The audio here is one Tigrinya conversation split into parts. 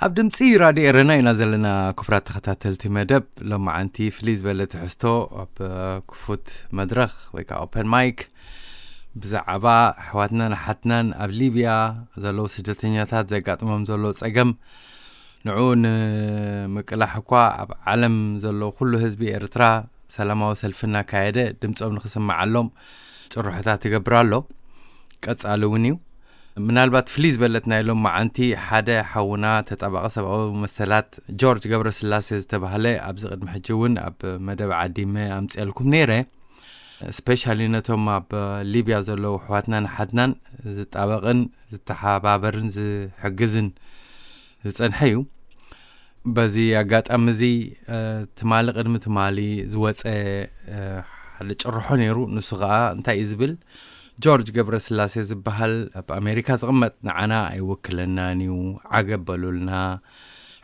ኣብ ድምፂ ራድዮ ኤረና ኢና ዘለና። ክቡራት ተኸታተልቲ መደብ፣ ሎማዓንቲ ፍልይ ዝበለ ትሕዝቶ ኣብ ክፉት መድረኽ ወይ ከዓ ኦፐን ማይክ ብዛዕባ ኣሕዋትናን ኣሓትናን ኣብ ሊብያ ዘለዉ ስደተኛታት ዘጋጥሞም ዘሎ ፀገም፣ ንዑ ንምቅላሕ እኳ ኣብ ዓለም ዘሎ ኩሉ ህዝቢ ኤርትራ ሰላማዊ ሰልፊ እናካየደ ድምፆም ንክስምዓሎም ጭርሖታት ይገብር ኣሎ። ቀጻሊ እውን እዩ። ምናልባት ፍልይ ዝበለት ናይ ሎም መዓንቲ ሓደ ሓውና ተጣባቒ ሰብኣዊ መሰላት ጆርጅ ገብረስላሴ ዝተባህለ ኣብዚ ቅድሚ ሕጂ እውን ኣብ መደብ ዓዲመ ኣምፅኤልኩም ነይረ። ስፔሻሊ ነቶም ኣብ ሊብያ ዘለዉ ኣሕዋትናን ኣሓትናን ዝጣበቕን ዝተሓባበርን ዝሕግዝን ዝጸንሐ እዩ። በዚ ኣጋጣሚ እዚ፣ እ፣ ትማሊ ቅድሚ ትማሊ ዝወጸ፣ እ፣ ሓደ ጭርሖ ነይሩ። ንሱ ኸኣ እንታይ እዩ ዝብል? ጆርጅ ገብረስላሴ ዝበሃል ኣብ ኣሜሪካ ዝቕመጥ ንዓና ኣይውክለናን እዩ፣ ዓገብ በሉልና፣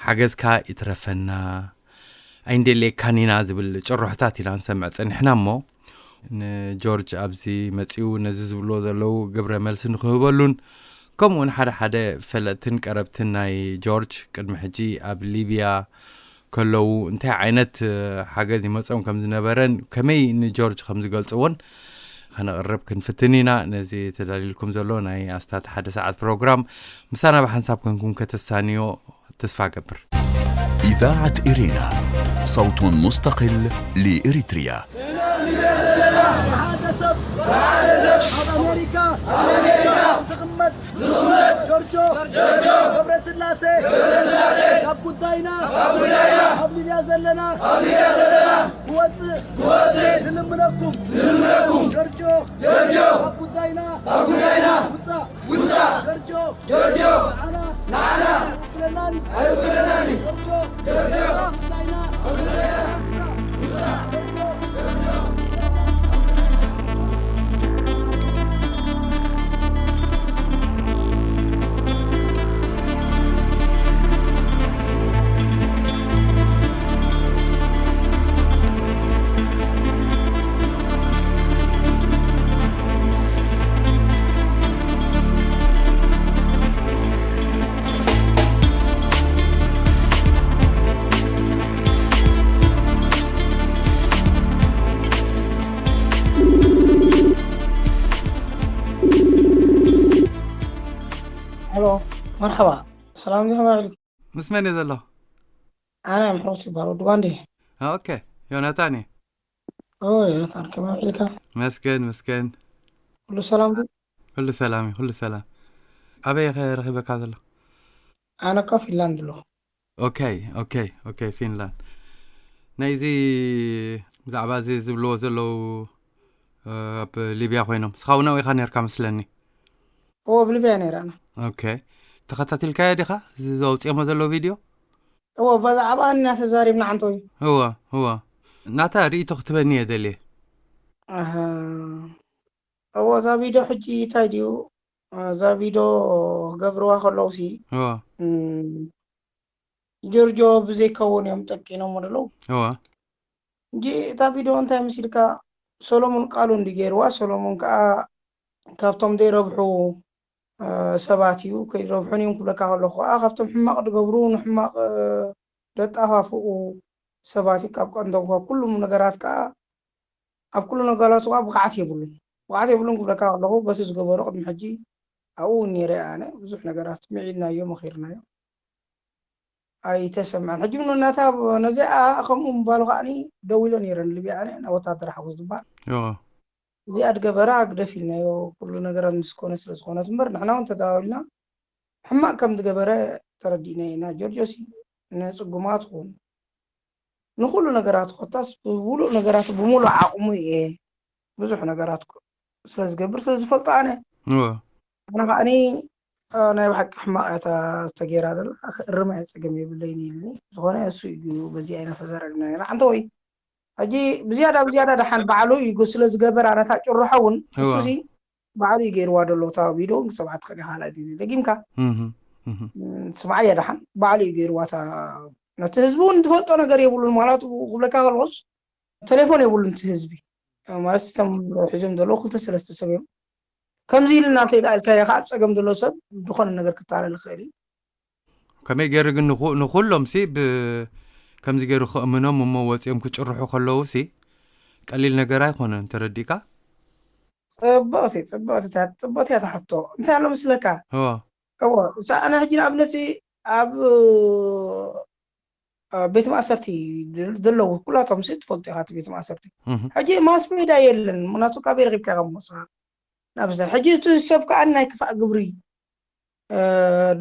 ሓገዝካ ይትረፈና፣ ኣይንደልየካን ኢና ዝብል ጭርሖታት ኢና ንሰምዕ ጸኒሕና እሞ፣ ንጆርጅ ኣብዚ መጺኡ ነዚ ዝብልዎ ዘለዉ ግብረ መልሲ ንክህበሉን፣ ከምኡ እውን ሓደ ሓደ ፈለጥትን ቀረብትን ናይ ጆርጅ ቅድሚ ሕጂ ኣብ ሊብያ ከለዉ እንታይ ዓይነት፣ እ፣ ሓገዝ ይመጾም ከም ዝነበረን ከመይ ንጆርጅ ከም ዝገልጽዎን ከነቕርብ ክንፍትን ኢና። ነዚ ተዳልዩልኩም ዘሎ ናይ ኣስታት ሓደ ሰዓት ፕሮግራም ምሳና ብሓንሳብ ኮንኩም ከተሳንዮ ተስፋ እገብር። إذاعة إرينا، صوت مستقل لإريتريا. ሓደ ሰብ ኣብ ኣሜሪካ ዝቕመጥ ጆርጆ ገብረስላሴ፣ ካብ ጉዳይና ኣብ ሊብያ ዘለና ክወፅእ ንልምነኩም። ጆርጆ፣ ካብ ጉዳይና ውፃእ። ውፃእ! ጆርጆ! ጆርጆ! ንዓና! ንዓና! ኣይውክለናን እዩ! ኣይውክለናን እዩ! ጆርጆ! ጆርጆ! ጉዳይና! ጉዳይና! ውፃእ! ጆርጆ! ሄሎ፣ መርሓባ። ሰላም ዲኻ? ምስ መን እየ ዘለኹ? ኣነ ምሕረት ይበሃል፣ ወዲ ጓንዴ። ኦኬ፣ ዮናታን እየ። ኦ፣ ዮናታን፣ ከመይ ውዒልካ? መስገን፣ መስገን። ኩሉ ሰላም ድዩ? ኩሉ ሰላም እዩ፣ ኩሉ ሰላም። ኣበይ እየ ከ ረኺበካ ዘሎ? ኣነ እኮ ፊንላንድ ኣለኹ። ኦኬ፣ ኦኬ፣ ኦኬ፣ ፊንላንድ። ናይዚ ብዛዕባ እዚ ዝብልዎ ዘለዉ፣ እ፣ ኣብ ሊብያ ኮይኖም፣ ንስኻ እውን ኣብኡ ኢኻ ነርካ መስለኒ። እዎ፣ ኣብ ሊብያ ነይረ ኣነ። ኦኬ። ተኸታቲልካዮ ዲኻ? እዚ ዘውፅኦሞ ዘለዉ ቪድዮ? እዎ፣ ብዛዕባ እናተዛሪብና ዓንተው እዩ። እዎ፣ እዎ። ናታ ርእይቶ ክትበኒ እየ ደልየ። ኣሃ። እዎ፣ እዛ ቪድዮ ሕጂ እንታይ ድዩ? እዛ ቪድዮ ክገብርዋ ከለውሲ፣ እዎ። እም፣ ጆርጆ ብዘይከውን እዮም ጠቂኖም ኣለዉ። እዎ። እንጂ እታ ቪድዮ እንታይ መሲልካ? ሰሎሞን ቃሉ እንዲ ገይርዋ፣ ሰሎሞን ከዓ ካብቶም ዘይረብሑ፣ እ፣ ሰባት እዩ። ከይረብሑን እዮም ክብለካ ከለኹ ከዓ ካብቶም ሕማቕ ዝገብሩ፣ ንሕማቕ፣ እ፣ ዘጣፋፍኡ ሰባት እዩ። ካብ ቀንዶም ካብ ኩሉም ነገራት ከዓ ኣብ ኩሉ ነገራቱ ከዓ ብቕዓት የብሉን። ብቕዓት የብሉን ክብለካ ከለኹ በቲ ዝገበሮ ቅድሚ ሕጂ ኣብኡ እውን ነይረ ኣነ። ብዙሕ ነገራት ምዒድናዮ፣ መኺርናዮ። ኣይተሰምዐን። ሕጂ እውን ነታ ነዚኣ ከምኡ ምባሉ ከዓኒ ደዊለ ነይረ ንልብያ ኣነ ናብ ወታደር ሓጎስ ዝበሃል። እዎ። እዚኣ ድገበራ ግደፍ ኢልናዮ። ኩሉ ነገራት ምስ ኮነ ስለ ዝኾነት እምበር ንሕና እውን ተደዋዊልና ሕማቕ ከም ዝገበረ ተረዲእና ኢና። ጆርጆሲ ንጽጉማት ኹን ንኹሉ ነገራት ኮታስ ብሙሉእ ነገራት ብሙሉእ ዓቕሙ እየ ብዙሕ ነገራት ኮ-፣ ስለ ዝገብር ስለ ዝፈልጦ ኣነ። እዎ። ኣነ ከዓኒ፣ እ፣ ናይ ብሓቂ ሕማቕ እያ እታ ዝተገይራ ዘላ። ክእርማ እየ፣ ጸገም የብለይን ኢልኒ። ዝኾነ እሱ እዩ በዚ ኣይነት ተዛራሪብና ነይራ። ሓንቲ ወይ ሕጂ ብዝያዳ ብዝያዳ ደሓን ባዕሉ እዩ ስለ ዝገበራ ነታ ጭርሖ እውን እዎ። እሱሲ ባዕሉ እዩ ገይርዋ ዘሎ። እታ ቪድዮ እውን ክትሰምዓ ትኽእል ኢኻ፣ ካልኣይ ግዜ ደጊምካ። እህ፣ እህ። እም፣ ስምዓያ ደሓን፣ ባዕሉ እዩ ገይርዋ። እታ ነቲ ህዝቢ እውን ዝፈልጦ ነገር የብሉን። ማለቱ ክብለካ ከለኹስ ቴሌፎን የብሉን እቲ ህዝቢ። ማለት እቶም ሒዞም ዘለዉ ክልተ ሰለስተ ሰብ እዮም። ከምዚ ኢልና እንተኢልካዮ ከዓ ኣብ ጸገም ዘሎ ሰብ ዝኾነ ነገር ክታለል ይኽእል እዩ። ኦኬ። ከመይ ገይሩ ግን ንኹ- ንኹሎም ሲ ብ- ከምዚ ገይሩ ክእምኖም እሞ ወፂኦም ክጭርሑ ከለዉ ሲ ቀሊል ነገር ኣይኮነን። ተረዲእካ? ፅብቕቲ ፅብቕቲ እታ- ፅብቕቲ እያ እታ ሕቶ። እንታይ ኣሎ መስለካ? እዎ። እዎ፣ እሳ ኣነ ሕጂ ንኣብነት ኣብ እ፣ ቤት ማእሰርቲ ድ- ዘለዉ ኩላቶም ሲ ትፈልጦ ኢኻ እቲ ቤት ማእሰርቲ። እህ። ሕጂ ማስ ሜዳ የለን፣ ምክንያቱ ካበይ ረኺብካ ኢኻ እሞ ንስኻ? ንኣብነት ሕጂ እቲ ሰብ ከኣ ናይ ክፋእ ግብሪ እ፣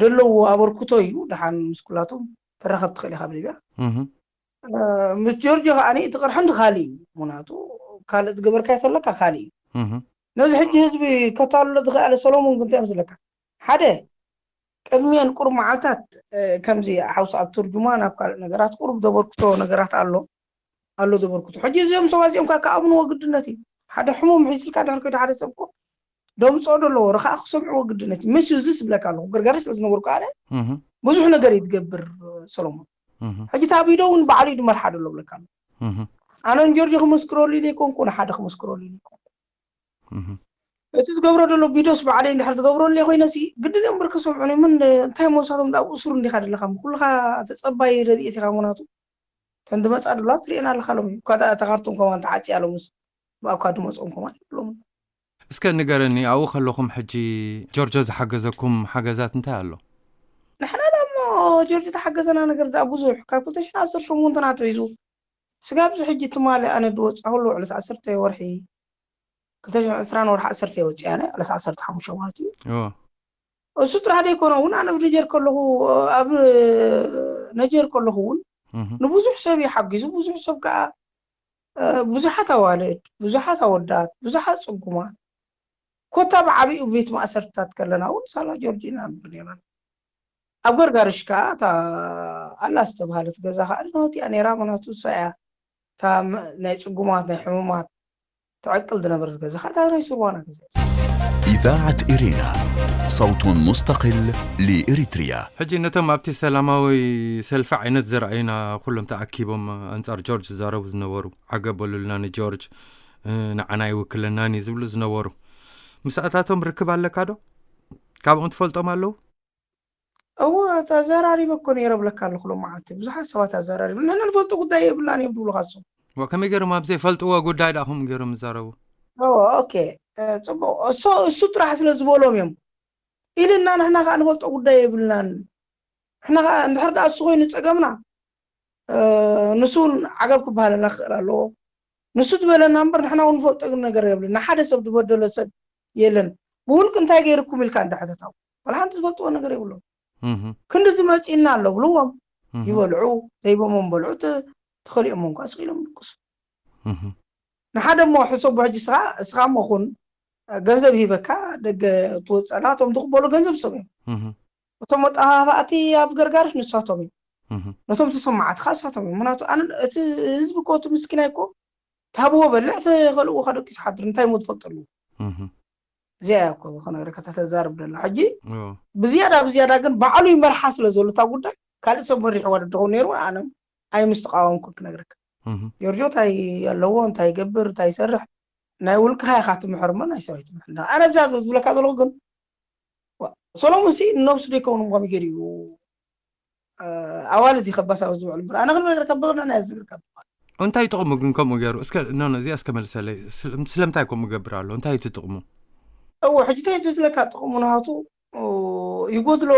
ደለዎ ኣበርክቶ እዩ። ደሓን ምስ ኩላቶም ተራኸብ ትኽእል ኢኻ ብሊብያ። እህ። እ፣ ምስ ጆርጆ ከኣ እቲ ቅርሕንቲ ካልእ እዩ። ምክንያቱ ካልእ ዝገበርካዮ ተለካ ካልእ እዩ። እህ። ነዚ ሕጂ ህዝቢ ከታልሎ ዝኽኣለ ሰሎሞን ግን እንታይ መስለካ? ሓደ ቅድሚኤን ቁሩብ መዓልታት እ፣ ከምዚ ሓውስ ኣብ ትርጁማ ናብ ካልእ ነገራት ቁሩብ ዘበርክቶ ነገራት ኣሎ ኣሎ ዘበርክቶ። ሕጂ እዚኦም ሰባት እዚኦም ከኣ ክኣምንዎ ግድነት እዩ። ሓደ ሕሙም ሒዝልካ ድሕር ከይዱ ሓደ ሰብ እኮ ደምፅኦ ደለዎ ርክኣ ክሰምዕዎ ግድነት እዩ። ምስ እዚ ዝብለካ ኣለኹ ገርጋሪ ስለ ዝነበርኩ ኣነ እህ። ብዙሕ ነገር እዩ ዝገብር ሰሎሞን። እህ። ሕጂ ታቢዶ እውን ባዕሉ እዩ ዝመርሓ ደሎ ብለካ ኣሎ። እህ። ኣነ ንጆርጆ ክመስክረሉ ኢለ ይኮንኩ ንሓደ ክመስክረሉ ኢለ ይኮንኩ እህ። እቲ ዝገብሮ ዘሎ ቪድዮስ ባዕለይ እንድሕር ዝገብረሉ ኮይነ ሲ ግድን እዮም ብርክ ሰምዑኒ ምን እንታይ መሳቶም ዳ እሱር እንዲኻ ደለኻ ኩልኻ ተፀባይ ረድኤት ኢኻ ምናቱ ተን ድመፃ ደለዋ ትሪኤን ኣለኻ ሎም እዩ እኳ ተኻርቶም ከማን ተዓፂያ ሎምስ ብኣኳ ድመፅኦም ከማን ይብሎም እስከ ንገረኒ ኣብኡ ከለኹም ሕጂ ጆርጆ ዝሓገዘኩም ሓገዛት እንታይ ኣሎ? ንሕና ዳሞ ጆርጆ ተሓገዘና ነገር ዳ ብዙሕ ካብ ክልተ ሽሕን ዓሰርተ ሸሞንተን ኣትሒዙ ስጋብ እዚ ሕጂ ትማሊ ኣነ ድወፃ ኩሉ ዕለት ዓሰርተ ወርሒ ክልተ ሽሕን ዕስራን ወርሒ ዓሰርተ ወፂኣነ ዕለት ዓሰርተ ሓሙሽተ ማለት እዩ። እዎ። እሱ ጥራሕ ዘይኮነ እውን ኣነ ኣብ ነጀር ከለኹ ኣብ ነጀር ከለኹ እውን እህ። ንብዙሕ ሰብ ይሓጊዙ ብዙሕ ሰብ ከዓ እ፣ ብዙሓት ኣዋልድ ብዙሓት ኣወዳት ብዙሓት ፅጉማት ኮታ ብዓብኡ ቤት ማእሰርትታት ከለና እውን ሳላ ጆርጂና ንብር ነርና ኣብ ገርጋርሽ ከዓ እታ ኣላ ዝተባሃለት ገዛ ከዓ ነሆቲኣ ነራ ምናቱ እሳ እያ እታ ም- ናይ ፅጉማት ናይ ሕሙማት ትዕቅል ዝነበረት ገዛ ከዓ እታ ናይ ስርዋና ገዛ እያ። إذاعة إرينا، صوت مستقل لإريتريا. ሕጂ ነቶም ኣብቲ ሰላማዊ ሰልፊ ዓይነት ዘረኣዩና ኩሎም ተኣኪቦም ኣንጻር ጆርጅ ዝዛረቡ ዝነበሩ ዓገብ በሉልና ንጆርጅ እ፣ ንዓና ይውክለናን እዩ ዝብሉ ዝነበሩ ምስኣታቶም ርክብ ኣለካ ዶ? ካብኦም ትፈልጦም ኣለዉ? እወ ተዘራሪበ እኮ ነይረ ብለካ ኣለኹ ሎም መዓልቲ ብዙሓት ሰባት ኣዘራሪበ ንሕና ንፈልጦ ጉዳይ የብልናን እዮም ዝብሉካ እሶም ዋ ከመይ ገይሮም ኣብ ዘይፈልጥዎ ጉዳይ ደኣ ከምኡ ገይሮም ዝዛረቡ? እወ ኦኬ እ፣ ፅቡቅ እሶ እሱ ጥራሕ ስለ ዝበሎም እዮም ኢልና ንሕና ከዓ ንፈልጦ ጉዳይ የብልናን ንሕና ከዓ እንድሕር ደኣ እሱ ኮይኑ ፀገምና እ፣ ንሱ እውን ዓገብ ክበሃለና ክኽእል ኣለዎ ንሱ ዝበለና እምበር ንሕና እውን ንፈልጦ ነገር የብልን ንሓደ ሰብ ዝበደሎ ሰብ የለን ብውልቂ እንታይ ገይርኩም ኢልካ እንዳሕተታው ዋላ ሓንቲ ዝፈልጥዎ ነገር የብሎም እህ፣ ክንዲ ዝመፂና ኣሎ ብልዎም እህ፣ ይበልዑ ዘይቦሞም በልዑ ተ- ተኸሊኦሞም ኳ ስኺሎም ድቅሱ እህ፣ ንሓደ እሞ ሕሰቡ ሕጂ ስኻ እስኻ እሞ ኹን ገንዘብ ሂበካ ደገ ትወፀላ እቶም ዝቕበሉ ገንዘብ ሰብ እዮም እህ፣ እቶም መጠፋፋእቲ ኣብ ገርጋርሽ ንሳቶም እዮም እህ፣ ነቶም ተሰማዕትኻ ንሳቶም እዮም ምክንያቱ ኣነ እቲ ህዝቢ እኮ እቲ ምስኪናይ እኮ ትሃብዎ በልዕ ተኸልእዎ ከደቂ ዝሓድር እንታይ ሞ ትፈልጠሉ እህ፣ እዚኣ እያ እኮ ክነግረካ እታ ተዛርብ ደላ ሕጂ እዎ፣ ብዝያዳ ብዝያዳ ግን ባዕሉ ይመርሓ ስለ ዘሎ እታ ጉዳይ ካልእ ሰብ መሪሕዋ ደደኸው ነይሩ ኣነ ኣይምስተቃወምኩ ክነግረካ እህ፣ ጆርጆ እንታይ ኣለዎ እንታይ ይገብር እንታይ ይሰርሕ ናይ ውልቅኻ ኢኻ ትምሕር እሞ ናይ ሰበይቲ ምሕር ኣነ ብዛ ዝብለካ ዘለኹ ግን ዋ፣ ሰሎሙን ሲ ንነብሱ ዘይከውን ምኳኑ ገይሩ እዩ እ፣ ኣዋልድ ይኸባሳብ ዝውዕል እምበር ኣነ ክንነግረካ ብቕድና ናይ ዝነግርካ እንታይ ጥቕሙ ግን ከምኡ ገይሩ እስከ ኖ ኖ እዚኣ እስከ መልሰለይ ስለ- ስለምንታይ ከምኡ ገብር ኣሎ እንታይ እቲ ጥቕሙ? እዎ ሕጂ እንታይ ዝለካ ጥቕሙ ንሃቱ እ፣ ይጎድሎ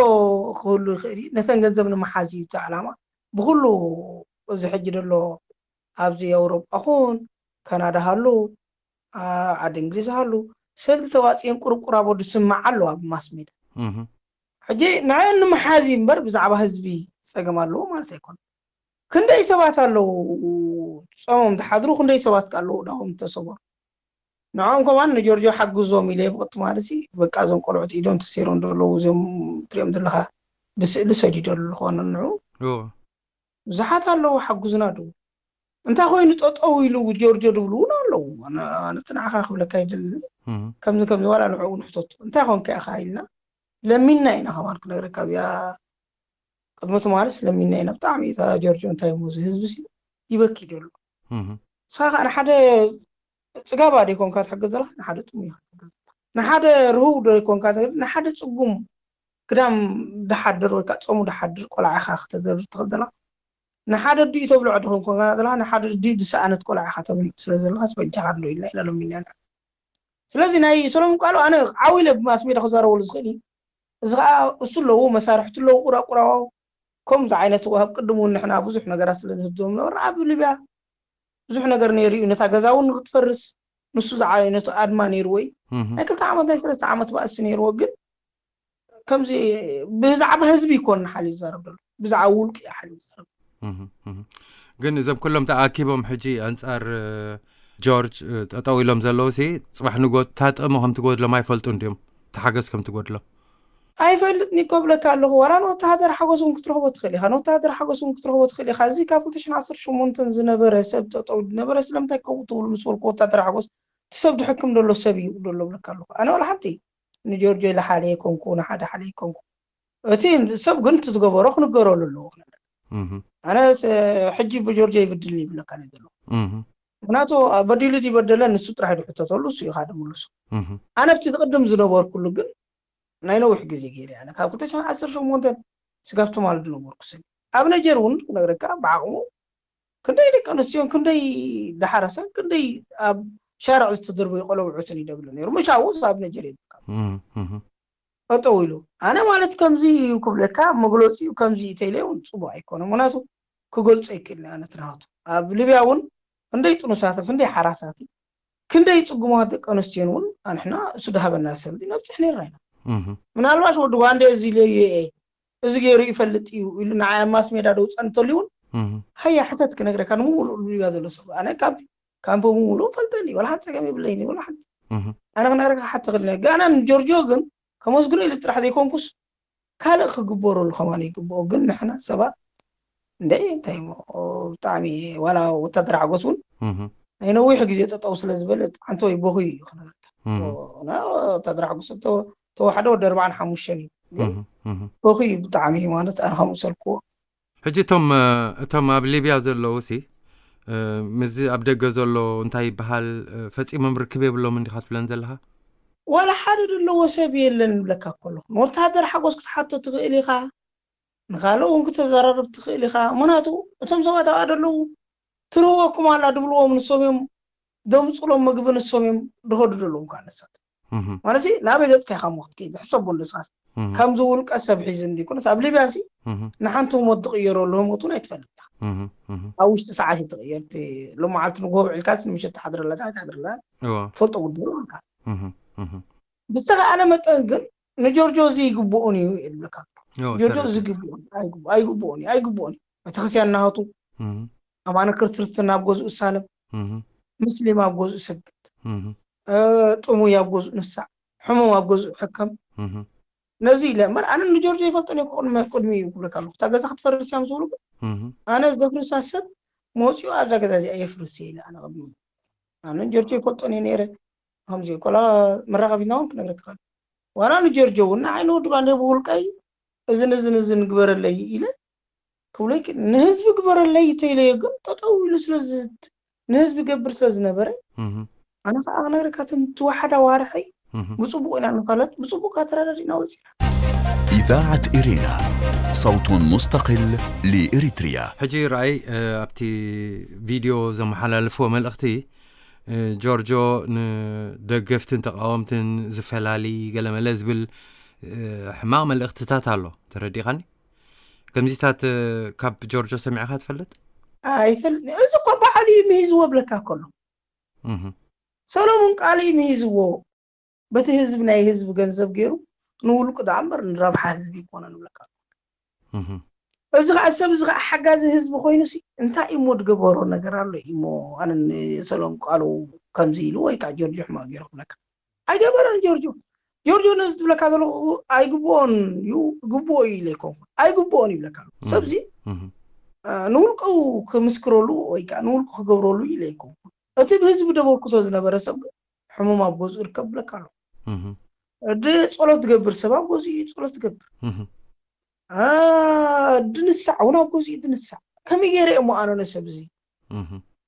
ክህሉ ይኽእል እዩ ነተን ገንዘብ ንምሓዝ እዩ እቲ ዕላማ ብኩሉ እዚ ሕጂ ደሎ ኣብዚ ኣውሮጳ ኹን ካናዳ ሃሉ ኣ፣ ዓዲ እንግሊዝ ሃሉ ሰልዲ ተዋፅኤን ቁርቁር ኣቦ ዝስማዕ ኣሎ ኣብ ማስ ሜዳ እህ፣ ሕጂ ንዐን ንምሓዝ እዩ እምበር ብዛዕባ ህዝቢ ፀገም ኣለዎ ማለት ኣይኮነ ክንደይ ሰባት ኣለዉ ፀሞም ዝሓድሩ ክንደይ ሰባት ከ ኣለዉ ዳዎም ዝተሰበሩ ንዖም ከማን ንጆርጆ ሓግዞም ኢለ ብቕጥማርሲ በቃ እዞም ቆልዑት ኢዶም ተሰይሮም ዘለዉ እዞም ትሪኦም ዘለኻ ብስእሊ ሰዲደሉ ዝኾነ ንዑ እዎ፣ ብዙሓት ኣለዉ ሓጉዝና ድው እንታይ ኮይኑ ጠጠው ኢሉ ጆርጆ ድብሉ እውን ኣለዉ ኣነ ኣነ እቲ ንዓኻ ክብለካ ይደሊ እህ፣ ከምዚ ከምዚ ዋላ ንዕኡ ንሕተቱ እንታይ ኮንካ ኢኻ ኢልና ለሚንና ኢና ከማን ክነግረካ እዚኣ ቅድሚ ትማልስ ለሚንና ኢና ብጣዕሚ እታ ጆርጆ እንታይ ሞ እዚ ህዝቢ ሲ ይበኪ ደሎ እህ፣ ንስኻ ከዓ ንሓደ ፅጋባ ደይኮንካ ትሕግዝ ዘለካ ንሓደ ጥሙይ ኢኻ ትሕግዝ ዘለካ ንሓደ ርህው ደይኮንካ ትሕግዝ ንሓደ ፅጉም ክዳም ድሓድር ወይ ከዓ ጾሙ ድሓድር ቆልዓ ኢኻ ክተደርብ ትኽእል ዘለኻ። ንሓደ ኣዲኡ ተብልዖ ድኾን ኮንካ ዘለኻ፣ ንሓደ ኣዲኡ ዝሰኣነት ቆልዓ ኢኻ ተብልዕ ስለ ዘለኻስ በጃኻ እንዶ ኢልና ኢና ሎሚና ንርኢ። ስለዚ ናይ ሰሎሞን ቃሉ ኣነ ዓው ኢለ ብማስ ሜዳ ክዛረበሉ ዝኽእል እዩ። እዚ ኸዓ እሱ ኣለዎ፣ መሳርሕቱ ኣለዎ፣ ቁራቁራዎ። ከምዚ ዓይነት ኣብ ቅድም እውን ንሕና ብዙሕ ነገራት ስለ ንህብዎም ነበርና። ኣብ ሊብያ ብዙሕ ነገር ነይሩ እዩ። ነታ ገዛ እውን ንክትፈርስ ንሱ ዝዓይነቱ ኣድማ ነይርዎ እዩ። ናይ ክልተ ዓመት ናይ ሰለስተ ዓመት ባእሲ ነይርዎ። ግን ከምዚ ብዛዕባ ህዝቢ ይኮን ሓልዩ ዝዛረብ ዘሎ፣ ብዛዕባ ውልቂ እዩ ሓልዩ ዝዛረብ። ግን እዞም ኩሎም ተኣኪቦም ሕጂ ኣንጻር ጆርጅ ጠጠው ኢሎም ዘለዉ ሲ ጽባሕ ንጎት ታጠሞ ከም ትጎድሎም ኣይፈልጡ እንዲዮም፣ ተሓገዝ ከም ትጎድሎም። ኣይፈልጥን እኮ ብለካ ኣለኹ። ዋላ ንወተሃደር ሓጎስ እውን ክትረኽቦ ትኽእል ኢኻ፣ ንወተሃደር ሓጎስ እውን ክትረኽቦ ትኽእል ኢኻ። እዚ ካብ ክልተ ሽሕን ዓሰርተ ሸሞንተን ዝነበረ ሰብ ጠጠው ዝነበረ ስለምንታይ ከምኡ ትብሉ ምስ በልኩ ወታደር ሓጎስ እቲ ሰብ ድሕክም ደሎ ሰብ እዩ ደሎ ብለካ ኣለኹ። ኣነ ዋላ ሓንቲ ንጆርጆ ኢለ ሓለ ኣይኮንኩ፣ ንሓደ ሓለ ኣይኮንኩ። እቲ ሰብ ግን እቲ ዝገበሮ ክንገረሉ ኣለዎ። ኣነ ሕጂ ብጆርጆ ይብድል ይብለካ ዘሎ። ምክንያቱ በዲሉ ይበደለ ንሱ ጥራሕ ድሕተተሉ እሱ ኢኻ ድምልሱ። ኣነ ኣብቲ ዝቅድም ዝነበርኩሉ ግን ናይ ነዊሕ ግዜ ገይረ ኣነ ካብ ክልተ ሽሕን ዓሰርተ ሸሞንተን ስጋብ ትማሊ ዝነበርኩ ሰብ ኣብ ነጀር እውን ክነግረካ ብዓቅሙ ክንደይ ደቂ ኣንስትዮን ክንደይ ዳሓረሰን ክንደይ ኣብ ሻርዕ ዝተደርበዩ ቆለብዑትን ይደብለ ነይሩ። ምሻ ውስ ኣብ ነጀር ይበካ ጠጠው ኢሉ ኣነ ማለት ከምዚ እዩ ክብለካ መግለፂ እዩ። ከምዚ እዩ ተይለ እውን ፅቡቅ ኣይኮነ ምክንያቱ ክገልፆ ይክእል ኣነ ትናቱ ኣብ ሊብያ እውን ክንደይ ጥኑሳትን ክንደይ ሓራሳትን ክንደይ ፅጉማት ደቂ ኣንስትዮን እውን ኣንሕና እሱ ድሃበና ሰልዲ ነብፅሕ ነርና ኢና። ምናልባሽ ወዲ ጓንደ እዚ ኢለዩ እየ እዚ ገይሩ ይፈልጥ እዩ ኢሉ ንዓይ ኣብ ማስ ሜዳ ደውፀ እንተልዩ እውን ሃያ ሕተት ክነግረካ ንምሉእ ሊብያ ዘሎ ሰብ ኣነ ካብ ካምፖ ምሉእ ፈልጠኒ ወላ ሓንቲ ፀገም የብለይኒ ወላ ሓንቲ ኣነ ክነግረካ ሓቲ ክልነ ጋና ንጆርጆ ግን ከመስግኖ ኢሉ ጥራሕ ዘይኮንኩስ ካልእ ክግበረሉ ከማን ይግብኦ። ግን ንሕና ሰባት እንደ እንታይ እሞ ብጣዕሚ ዋላ ወታደር ሓጎስ እውን ናይ ነዊሕ ግዜ ጠጠው ስለ ዝበለ ሓንቲ ወይ በኹ እዩ ክነግረካ። ወታደር ሓጎስ ተዋሕደ ወደ ኣርባዓን ሓሙሽተን እዩ ግን በኹ እዩ ብጣዕሚ ማለት ኣነ ከምኡ ሰልክዎ። ሕጂ እቶም እቶም ኣብ ሊብያ ዘለዉ ሲ ምስዚ ኣብ ደገ ዘሎ እንታይ ይበሃል ፈጺሞም ርክብ የብሎም እንዲኻ ትብለን ዘለኻ? ዋላ ሓደ ዘለዎ ሰብ የለን ይብለካ እኮ ኣለኹ። ንወተሃደር ሓጎስ ክትሓቶ ትኽእል ኢኻ፣ ንኻልእ እውን ክተዘራርብ ትኽእል ኢኻ። ምክንያቱ እቶም ሰባት ኣብኣ ዘለዉ ትርህወኩም ኣላ ድብልዎም ንሶም እዮም፣ ደምፅሎም ምግቢ ንሶም እዮም ድኸዱ ዘለዉ ከዓ ነሳት ማለት ናበይ ገፅካ ኢኻ ሞ ክትከይድ ሕሰቦ እንደስኻስ ከምዚ ውልቀ ሰብ ሒዝ እንዲኮነስ ኣብ ሊብያ ሲ ንሓንቲ ህሞት ዝቕየረሉ ህሞት እውን ኣይትፈልጥ ኢኻ። ኣብ ውሽጢ ሰዓት እዩ ትቕየር። እቲ ሎመዓልቲ ንጎሆ ውዒልካስ ንምሸት ትሓድረላ ፀሓይ ትሓድረላ ትፈልጦ ጉዳይ ይብልካ። ብዝተኸኣለ መጠን ግን ንጆርጆ እዚ ይግብኦን እዩ የብለካ። ጆርጆ እዚ ግብኦን ኣይግብኦን እዩ ኣይግብኦን እዩ። ቤተክርስትያን ናሃቱ ኣማነ ክርስትና ኣብ ገዝኡ ሳለም፣ ምስሊም ኣብ ገዝኡ ሰግድ፣ ጥሙይ ኣብ ገዝኡ ንሳዕ፣ ሕሙም ኣብ ገዝኡ ሕከም። ነዚ ኢለ እምበር ኣነ ንጆርጆ ይፈልጦ ነ ቅድሚ እዩ ክብለካ ኣለኩ። እታ ገዛ ክትፈርስ እያ ዝብሉ ግን ኣነ ዘፍርሳ ሰብ መፂኡ ኣብዛ ገዛ እዚኣ የፍርስ እየ ኢለ ኣነ ቅድሚ ኣነ ንጆርጆ ይፈልጦ ነ ነይረ። ከምዚ ቆላ መራኸቢትና እውን ክነግረካ ዋላ ንጆርጆ እውን ንዓይ ንወዲ ባንዴ ብውልቀይ እዝን እዝን እዝን ግበረለይ ኢለ ክብሎ ይክእል። ንህዝቢ ግበረለይ ተይለዮ ግን ጠጠው ኢሉ ስለ ንህዝቢ ገብር ስለ ዝነበረ ኣነ ከዓ ክነግረካ እቲ ዋሓዳ ዋርሐይ ብፅቡቅ ኢና ንፋለጥ ብፅቡቅ ካተረዳዲእና ወፂና። إذاعة إرينا، صوت مستقل لإريتريا. ሕጂ ረኣይ ኣብቲ ቪድዮ ዘመሓላልፍዎ መልእኽቲ ጆርጆ ንደገፍትን ተቃወምትን ዝፈላሊ ገለመለ ዝብል ሕማቕ መልእኽትታት ኣሎ። ተረዲኻኒ? ከምዚታት ካብ ጆርጆ ሰሚዕኻ ትፈልጥ? ኣይፈልጥ። እዚ እኮ ባዕሉ እዩ ምሂዝዎ ብለካ ከሎ ሰሎሙን ቃሉ እዩ ምሂዝዎ። በቲ ህዝቢ ናይ ህዝቢ ገንዘብ ገይሩ ንውልቁ ደኣ እምበር ንረብሓ ህዝቢ ይኮነ ንብለካ። እዚ ከዓ ሰብ እዚ ከዓ ሓጋዚ ህዝቢ ኮይኑ ሲ እንታይ እሞ ዝገበሮ ነገር ኣሎ እሞ ኣነ ንሰሎም ቃሉ ከምዚ ኢሉ ወይ ከዓ ጆርጆ ሕማቅ ገይሩ ክብለካ ኣይገበረን። ጆርጆ ጆርጆ ነዚ ትብለካ ዘለኹ ኣይግብኦን እዩ ግብኦ እዩ ኢለ ይኮንኩን ኣይግብኦን ይብለካ። ሰብዚ ንውልቁ ክምስክረሉ ወይ ከዓ ንውልቁ ክገብረሉ ኢለ ይኮንኩን። እቲ ብህዝቢ ደበርክቶ ዝነበረ ሰብ ግን ሕሙም ኣብ ገዝኡ ይርከብ ብለካ ኣሎ። ድ ጸሎት ትገብር ሰብ ኣብ ገዝኡ እዩ ጸሎት ትገብር። ድንሳዕ እውን ኣብ ገዝኡ ድንሳዕ። ከመይ ገይረ እሞ ኣነ ነሰብ እዚ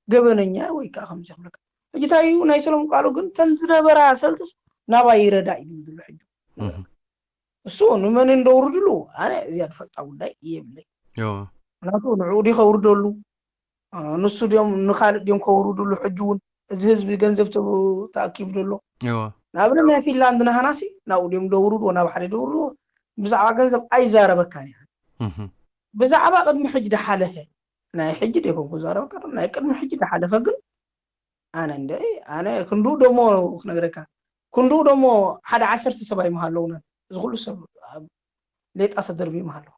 ገበነኛ ወይ ከዓ ከምዚ ክብለካ። ሕጂ እንታይ እዩ ናይ ሰሎም ቃሉ ግን ተን ዝነበራ ሰልትስ ናባይ ይረዳ እዩ ዝብል ሕጂ። እሱ ንመን እንደውርድሉ ኣነ እዚኣ ዝፈልጣ ጉዳይ የብለይ። እዎ ምክንያቱ ንዕኡ ድዩ ከውርደሉ? ንሱ ድዮም ንካልእ ድዮም ከውርድሉ? ሕጂ እውን እዚ ህዝቢ ገንዘብ ተኣኪቡ ዘሎ እዎ ንኣብነት ናይ ፊንላንድ ናህናሲ ናብኡ ድዮም ደውርድዎ ናብ ሓደ ደውርድዎ። ብዛዕባ ገንዘብ ኣይዛረበካን እያ። ብዛዕባ ቅድሚ ሕጂ ድሓለፈ ናይ ሕጂ ደይኮንኩ ዛረበካ፣ ናይ ቅድሚ ሕጂ ድሓለፈ ግን ኣነ እንደ ኣነ ክንድኡ ደሞ ክነግረካ፣ ክንድኡ ደሞ ሓደ ዓሰርተ ሰብ ኣይምሃለውናን እዚ ኩሉ ሰብ ኣብ ሌጣ ተደርቢ ይምሃለዉ።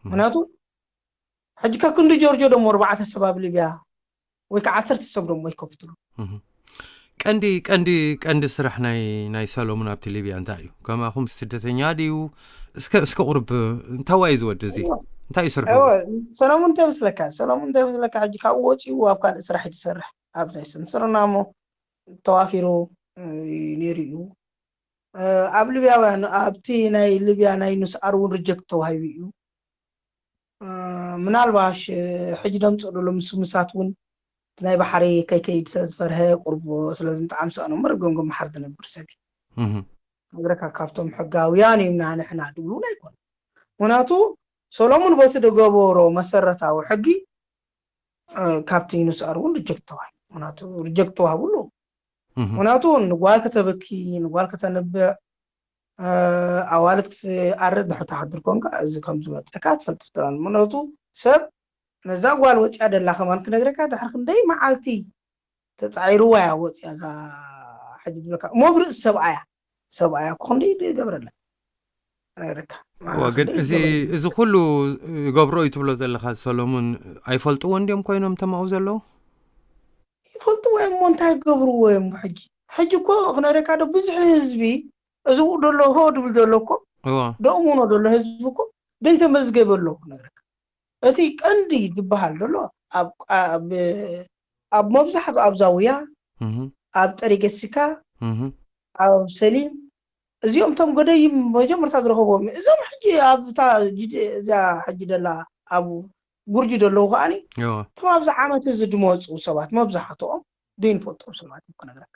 ምክንያቱ ሕጂ ካብ ክንዲ ጆርጆ ደሞ ኣርባዕተ ሰብ ኣብ ሊብያ ወይ ከዓ ዓሰርተ ሰብ ደሞ ይከፍትሉ። ቀንዲ ቀንዲ ቀንዲ ስራሕ ናይ ናይ ሰሎሙን ኣብቲ ሊብያ እንታይ እዩ? ከማኹም ስደተኛ ድዩ? እስከ እስከ ቁርብ እንታይ ዋይ ዝወዲ እዚ እንታይ እዩ ስርሑ? ሰሎሙን እንታይ መስለካ? ሰሎሙን እንታይ መስለካ? ሕጂ ካብኡ ወፂኡ ኣብ ካልእ ስራሕ እዩ ዝሰርሕ። ኣብ ናይ ስምስርና እሞ ተዋፊሩ ነይሩ እዩ። ኣብ ሊብያውያን ኣብቲ ናይ ሊብያ ናይ ኑስኣር እውን ሪጀክት ተዋሂቡ እዩ። ምናልባሽ ሕጂ ደምፅእ ደሎ ምስምሳት እውን ናይ ባሕሪ ከይከይድ ስለዝፈርሀ ቁርብ ስለዝምጣዓም ሰእኖ መርገም ገምሓር ዝነብር ሰብ እዩ። ነግረካ ካብቶም ሕጋውያን እዩና ንሕና ድብሉን ኣይኮነ። ምክንያቱ ሰሎሙን በቲ ዝገበሮ መሰረታዊ ሕጊ ካብቲ ዩኑስኣር እውን ሪጀክት ተዋሂቡ። ምክንያቱ ሪጀክት ተዋሂቡ ኣሎ። ምክንያቱ ንጓል ከተበኪ ንጓል ከተንብዕ ኣዋልድ ክትኣርድ ድሕር ትሓድር ኮንካ እዚ ከም ዝመፀካ ትፈልጥ ፍጥራን ምክንያቱ ሰብ ነዛ ጓል ወፂያ ደላ ከማን ክነግረካ ድሕር ክንደይ መዓልቲ ተፃዒርዋ እያ ወፂያ እዛ ሕጂ ዝብለካ እሞ ብርእሲ ሰብኣያ ሰብኣያ እኮ ክንደይ ይገብረላ ነግረካ እዋ ግን እዚ እዚ ኩሉ ይገብሮ እዩ ትብሎ ዘለኻ ሰሎሙን ኣይፈልጥዎ እንዲዮም ኮይኖም ተማኡ ዘለዉ ይፈልጥዎ እዮም እሞ እንታይ ይገብርዎ እዮም ሕጂ ሕጂ እኮ ክነግረካ ዶ ብዙሕ ህዝቢ እዚ ብኡ ደሎ ሆ ድብል ዘሎ እኮ እዋ ደእሙኖ ደሎ ህዝቢ እኮ ደይተመዝገበ ኣሎ ክነግረካ እቲ ቀንዲ ዝበሃል ዘሎ ኣብ ኣብ ኣብ መብዛሕትኡ ኣብ ዛውያ ኣብ ጠሪገሲካ ኣብ ሰሊም እዚኦም እቶም ገደይም መጀመርታ ዝረኸቦም እዮም። እዞም ሕጂ ኣብታ እዚኣ ሕጂ ደላ ኣብ ጉርጂ ደለዉ ከዓኒ እቶም ኣብዚ ዓመት እዚ ዝመፁ ሰባት መብዛሕትኦም ደይንፈልጦም ሰባት እዮም ክነግረካ።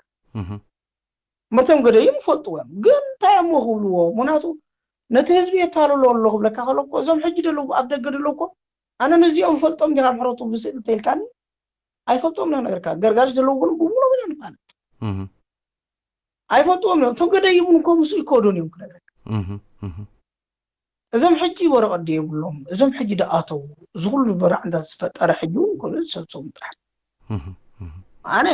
ምርቶም ገደይም ይፈልጥዎ እዮም ግን እንታይ እሞ ክብልዎ ምክንያቱ ነቲ ህዝቢ የታልሎ ኣሎ ክብለካ ከሎ እኮ እዞም ሕጂ ደለዉ ኣብ ደገ ደለዉ እኮ ኣነ ነዚኦም ይፈልጦም ዲኻ ምሕረቱ ብስእል እንተኢልካኒ ኣይፈልጦም ና ነገርካ ገርጋሽ ዘለዉ ግን ብሙሉ ኢና ንፋለጥ ኣይፈልጥዎም እዮም እቶም ገደይም እኮ ምስ ይከዱን እዮም ክነግረካ እዞም ሕጂ ወረቐት ድየብሎም እዞም ሕጂ ደኣተዉ እዚ ኩሉ በራዕ እንዳ ዝፈጠረ ሕጂ እውን ኮነ ዝሰብሰቡ ጥራሕ ኣነ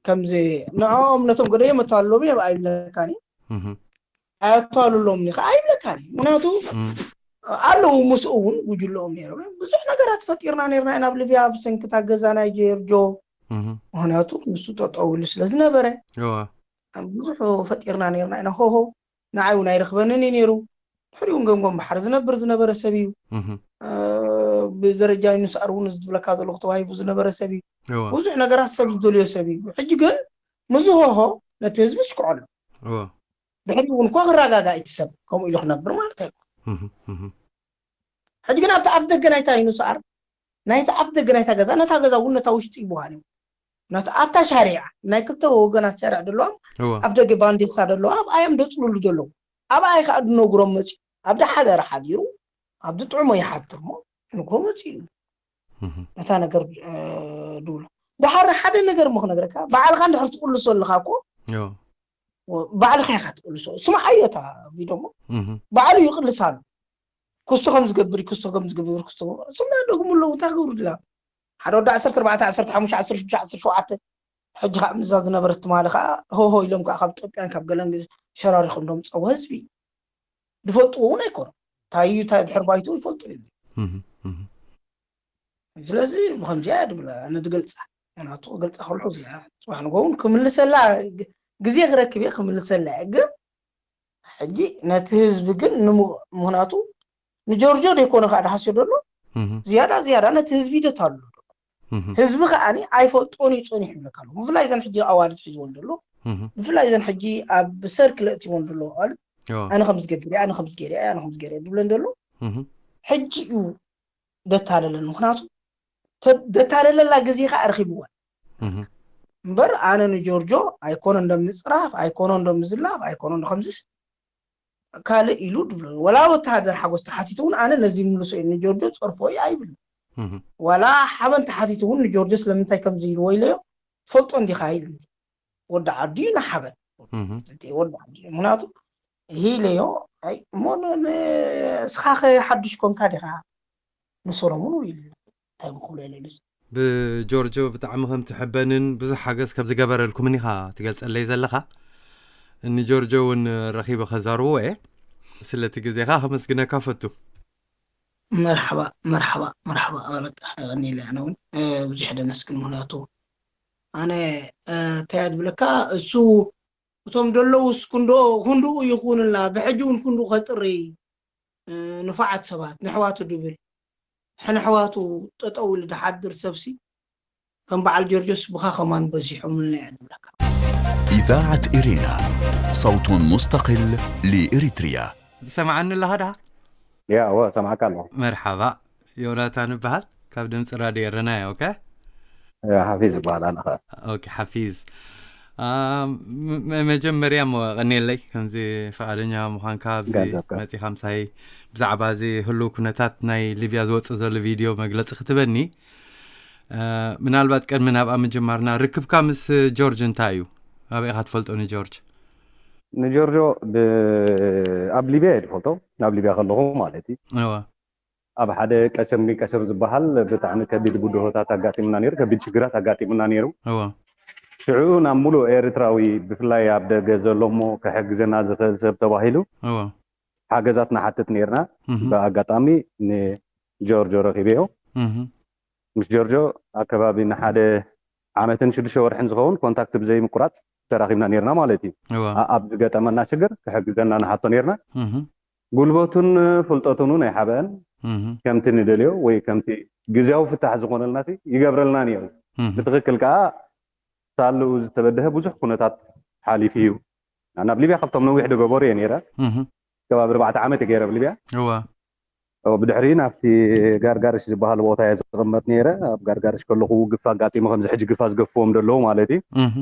ከምዚ ንዕኦም ነቶም ገደዮም ኣተዋልሎም እዮም ኣይብለካን ኣየተዋልሎም ኒ ከዓ ኣይብለካን ምክንያቱ ኣለዉ ምስኡ እውን ጉጅለኦም ነይሮም ብዙሕ ነገራት ፈጢርና ነርና ኢና ኣብ ሊብያ ብሰንክታ ገዛ ናይ ጀርጆ ምክንያቱ ንሱ ጠጠውሉ ስለ ዝነበረ ብዙሕ ፈጢርና ነርና ኢና ሆሆ ንዓይ እውን ኣይረኽበንን እዩ ነይሩ ድሕሪኡ ገምጎም ባሕሪ ዝነብር ዝነበረ ሰብ እዩ ብደረጃ ዩንስ ኣርውን ዝብለካ ዘለኹ ተዋሂቡ ዝነበረ ሰብ እዩ ብዙሕ ነገራት ሰብ ዝደልዮ ሰብ እዩ ሕጂ ግን ምዝሆሆ ነቲ ህዝቢ ሽክዖሉ ድሕሪኡ እውን እኳ ክረጋጋ እቲ ሰብ ከምኡ ኢሉ ክነብር ማለት ኣይኮ ሕጂ ግን ኣብቲ ኣፍ ደገ ናይታ ዩንስ ኣር ናይቲ ኣፍ ደገ ናይታ ገዛ ነታ ገዛ እውን ነታ ውሽጢ ይበሃል እዩ ነቲ ኣብታ ሻሪዓ ናይ ክልተ ወገናት ሻርዕ ደለዎም ኣብ ደገ ባንዴሳ ደለዎ ኣብ ኣዮም ደፅሉሉ ደለዉ ኣብ ኣይ ከዓ ድነግሮም መፅኡ ኣብ ድሓደረ ሓዲሩ ኣብ ድጥዕሞ ይሓድር ሞ ንጎ መፅኡ ነታ ነገር ድብሎ ድሓር ሓደ ነገር ሞ ክነግረካ ባዕልካ እንድሕር ትቅልሶ ኣለካ እኮ ባዕልካ ኢካ ትቅልሶ ስማ ኣዮታ ቪዶ ሞ ባዕሉ ይቅልስ ኣሎ ክስቶ ከም ዝገብር ክስቶ ከም ዝገብር ክስቶ ስምና ደጉም ኣለዉ እንታይ ክገብሩ ድላ ሓደ ወዲ ዓሰርተ ኣርባዕተ ዓሰርተ ሓሙሽተ ዓሰርተ ሽዱሽተ ዓሰርተ ሸውዓተ ሕጂ ከዓ ምዛ ዝነበረት ትማሊ ከዓ ሆሆ ኢሎም ከዓ ካብ ኢትዮጵያን ካብ ገለን ሸራሪኾም ዶምፀው ህዝቢ ዝፈልጥዎ እውን ኣይኮኑ እንታይ እዩ እንታይ ድሕር ባይቱ ይፈልጡ እዩ ስለዚ ብከምዚያ ድብለ ኣነ ድገልፃ ምክንያቱ ክገልፃ ከልኩ እዚኣ ፅባሕ ንጎውን ክምልሰላ ግዜ ክረክብ እየ ክምልሰላ እየ ግን ሕጂ ነቲ ህዝቢ ግን ንምቕም ምክንያቱ ንጆርጆ ደይኮነ ከዓ ድሃስዮ ደሎ ዝያዳ ዝያዳ ነቲ ህዝቢ ይደታሉ ህዝቢ ከዓኒ ኣይፈልጦን እዩ ፀኒሑ ይብለካ ኣሎ ብፍላይ ዘን ሕጂ ኣዋልድ ሒዝወን ደሎ ብፍላይ ዘን ሕጂ ኣብ ሰርክ ለእትወን ደሎ ኣዋልድ ኣነ ከምዝገብር ኣነ ከምዝገር ኣነ ከምዝገር ድብለን ደሎ ሕጂ እዩ ደታለለን ምክንያቱ ደታለለላ ግዜ ከዓ ረኪብወን እምበር ኣነ ንጆርጆ ኣይኮነ እንደምፅራፍ ኣይኮነ እንደምዝላፍ ኣይኮነ ከምዚስ ካልእ ኢሉ ድብሎ። ወላ ወተሃደር ሓጎስ ተሓቲቱ እውን ኣነ ነዚ ይምልሶ እዩ፣ ንጆርጆ ጸርፎ እዩ ኣይብል። ዋላ ሓበን ተሓቲቱ እውን ንጆርጆ ስለምንታይ ከምዚ ኢልዎ ኢለዮ፣ ትፈልጦ እንዲኻ ኢሉ። ወዲ ዓዲ እዩ ንሓበን። እቲ ወዲ ዓዲ እዩ። ምክንያቱ ኢለዮ፣ ኣይ፣ እሞ ን-፣ ን-፣ እስኻ ኸ ሓድሽ ኮንካ ዲኻ? ንሰሎሙን ኢሉ። እንታይ ምክብሎ ኢለ ኢሉ። ብጆርጆ ብጣዕሚ ከም ትሕበንን ብዙሕ ሓገዝ ከም ዝገበረልኩምን ኢኻ ትገልጸለይ ዘለኻ። እኒ ጆርጆ እውን ረኺበ ከዛርብዎ እየ። ስለቲ ግዜኻ ከመስግነካ ፈቱ። መርሓባ፣ መርሓባ፣ መርሓባ። በቃ፣ የቐንየለይ። ኣነ እውን፣ እ፣ ብዙሕ ደመስግን። ምክንያቱ ኣነ፣ እ፣ እንታይ እየ ድብለካ፣ እሱ እቶም ደለውስ ክንዶ-፣ ክንድኡ ይኹንልና፣ ብሕጂ እውን ክንድኡ ከጥሪ፣ እ፣ ንፉዓት ሰባት፣ ንሕዋቱ ድብል፣ ሕንሕዋቱ ጠጠው ኢሉ ድሓድር ሰብሲ፣ ከም በዓል ጆርጆስ ብኻ ከማን በዚሖምልና እየ ድብለካ። إذاعة إرينا، صوت مستقل لإريتريا. ዝሰማዓኒ ኣለኻ ድኻ? ያ፣ እወ፣ ሰማዕካ ኣለኹ። መርሓባ፣ ዮናታን እበሃል፣ ካብ ድምፂ ራድዮ ኤረና እየ። ኦኬ። ያ፣ ሓፊዝ እበሃል ኣነ ኸኣ። ኦኬ፣ ሓፊዝ። አ፣ ም-፣ መጀመርያ እሞ ቀንየለይ፣ ከምዚ ፍቓደኛ ምዃንካ፣ ኣብዚ ጋዛካ። መጺኻ ምሳይ ብዛዕባ እዚ ህሉው ኩነታት ናይ ሊብያ ዝወጽእ ዘሎ ቪድዮ መግለጺ ክትበኒ። አ፣ ምናልባት ቅድሚ ናብኣ ምጅማርና፣ ርክብካ ምስ ጆርጅ እንታይ እዩ? ኣበይ ኢኻ ትፈልጦ ንጆርጅ? ንጆርጆ ብ-፣ ኣብ ሊብያ እየ ዝፈልጦ፣ ኣብ ሊብያ ከለኹ ማለት እዩ። እወ። ኣብ ሓደ ቀሸም ቀሸም ዝበሃል ብጣዕሚ ከቢድ ብድሆታት ኣጋጢሙና ነይሩ፣ ከቢድ ሽግራት ኣጋጢሙና ነይሩ። እወ። ሽዑ ናብ ሙሉእ ኤርትራዊ፣ ብፍላይ ኣብ ደገ ዘሎ እሞ ክሕግዘና ዝኽእል ሰብ ተባሂሉ እወ። ሓገዛት ንሓትት ነይርና። እህ። ብኣጋጣሚ ንጆርጆ ረኺበዮ። እህ። ምስ ጆርጆ ኣብ ከባቢ ንሓደ ዓመትን ሽዱሽተ ወርሕን ዝኸውን ኮንታክት ብዘይምቁራጽ ተራኺብና ነይርና ማለት እዩ። እወ። ኣ-፣ ኣብ ዝገጠመና ሽግር ክሕግዘና ንሓቶ ነይርና። እህ። ጉልበቱን ፍልጠቱን እውን ኣይሓበአን። እህ። ከምቲ ንደልዮ ወይ ከምቲ ግዜያዊ ፍታሕ ዝኾነልና ሲ ይገብረልና ነይሩ። እህ። ብትኽክል ከኣ ሳልኡ ዝተበደሀ ብዙሕ ኩነታት ሓሊፉ እዩ። ናብ ሊብያ ካብቶም ነዊሕ ዝገበሩ እየ ነይረ። እህ። ከባቢ ኣርባዕተ ዓመት እየ ገይረ ኣብ ሊብያ። እወ። ኦ፣ ብድሕሪ ናብቲ ጋርጋርሽ ዝበሃል ቦታ እየ ዝቕመጥ ነይረ። ኣብ ጋርጋርሽ ከለኹ ግፋ ኣጋጢሙ፣ ከምዚ ሕጂ ግፋ ዝገፍዎም ዘለዉ ማለት እዩ። እህ።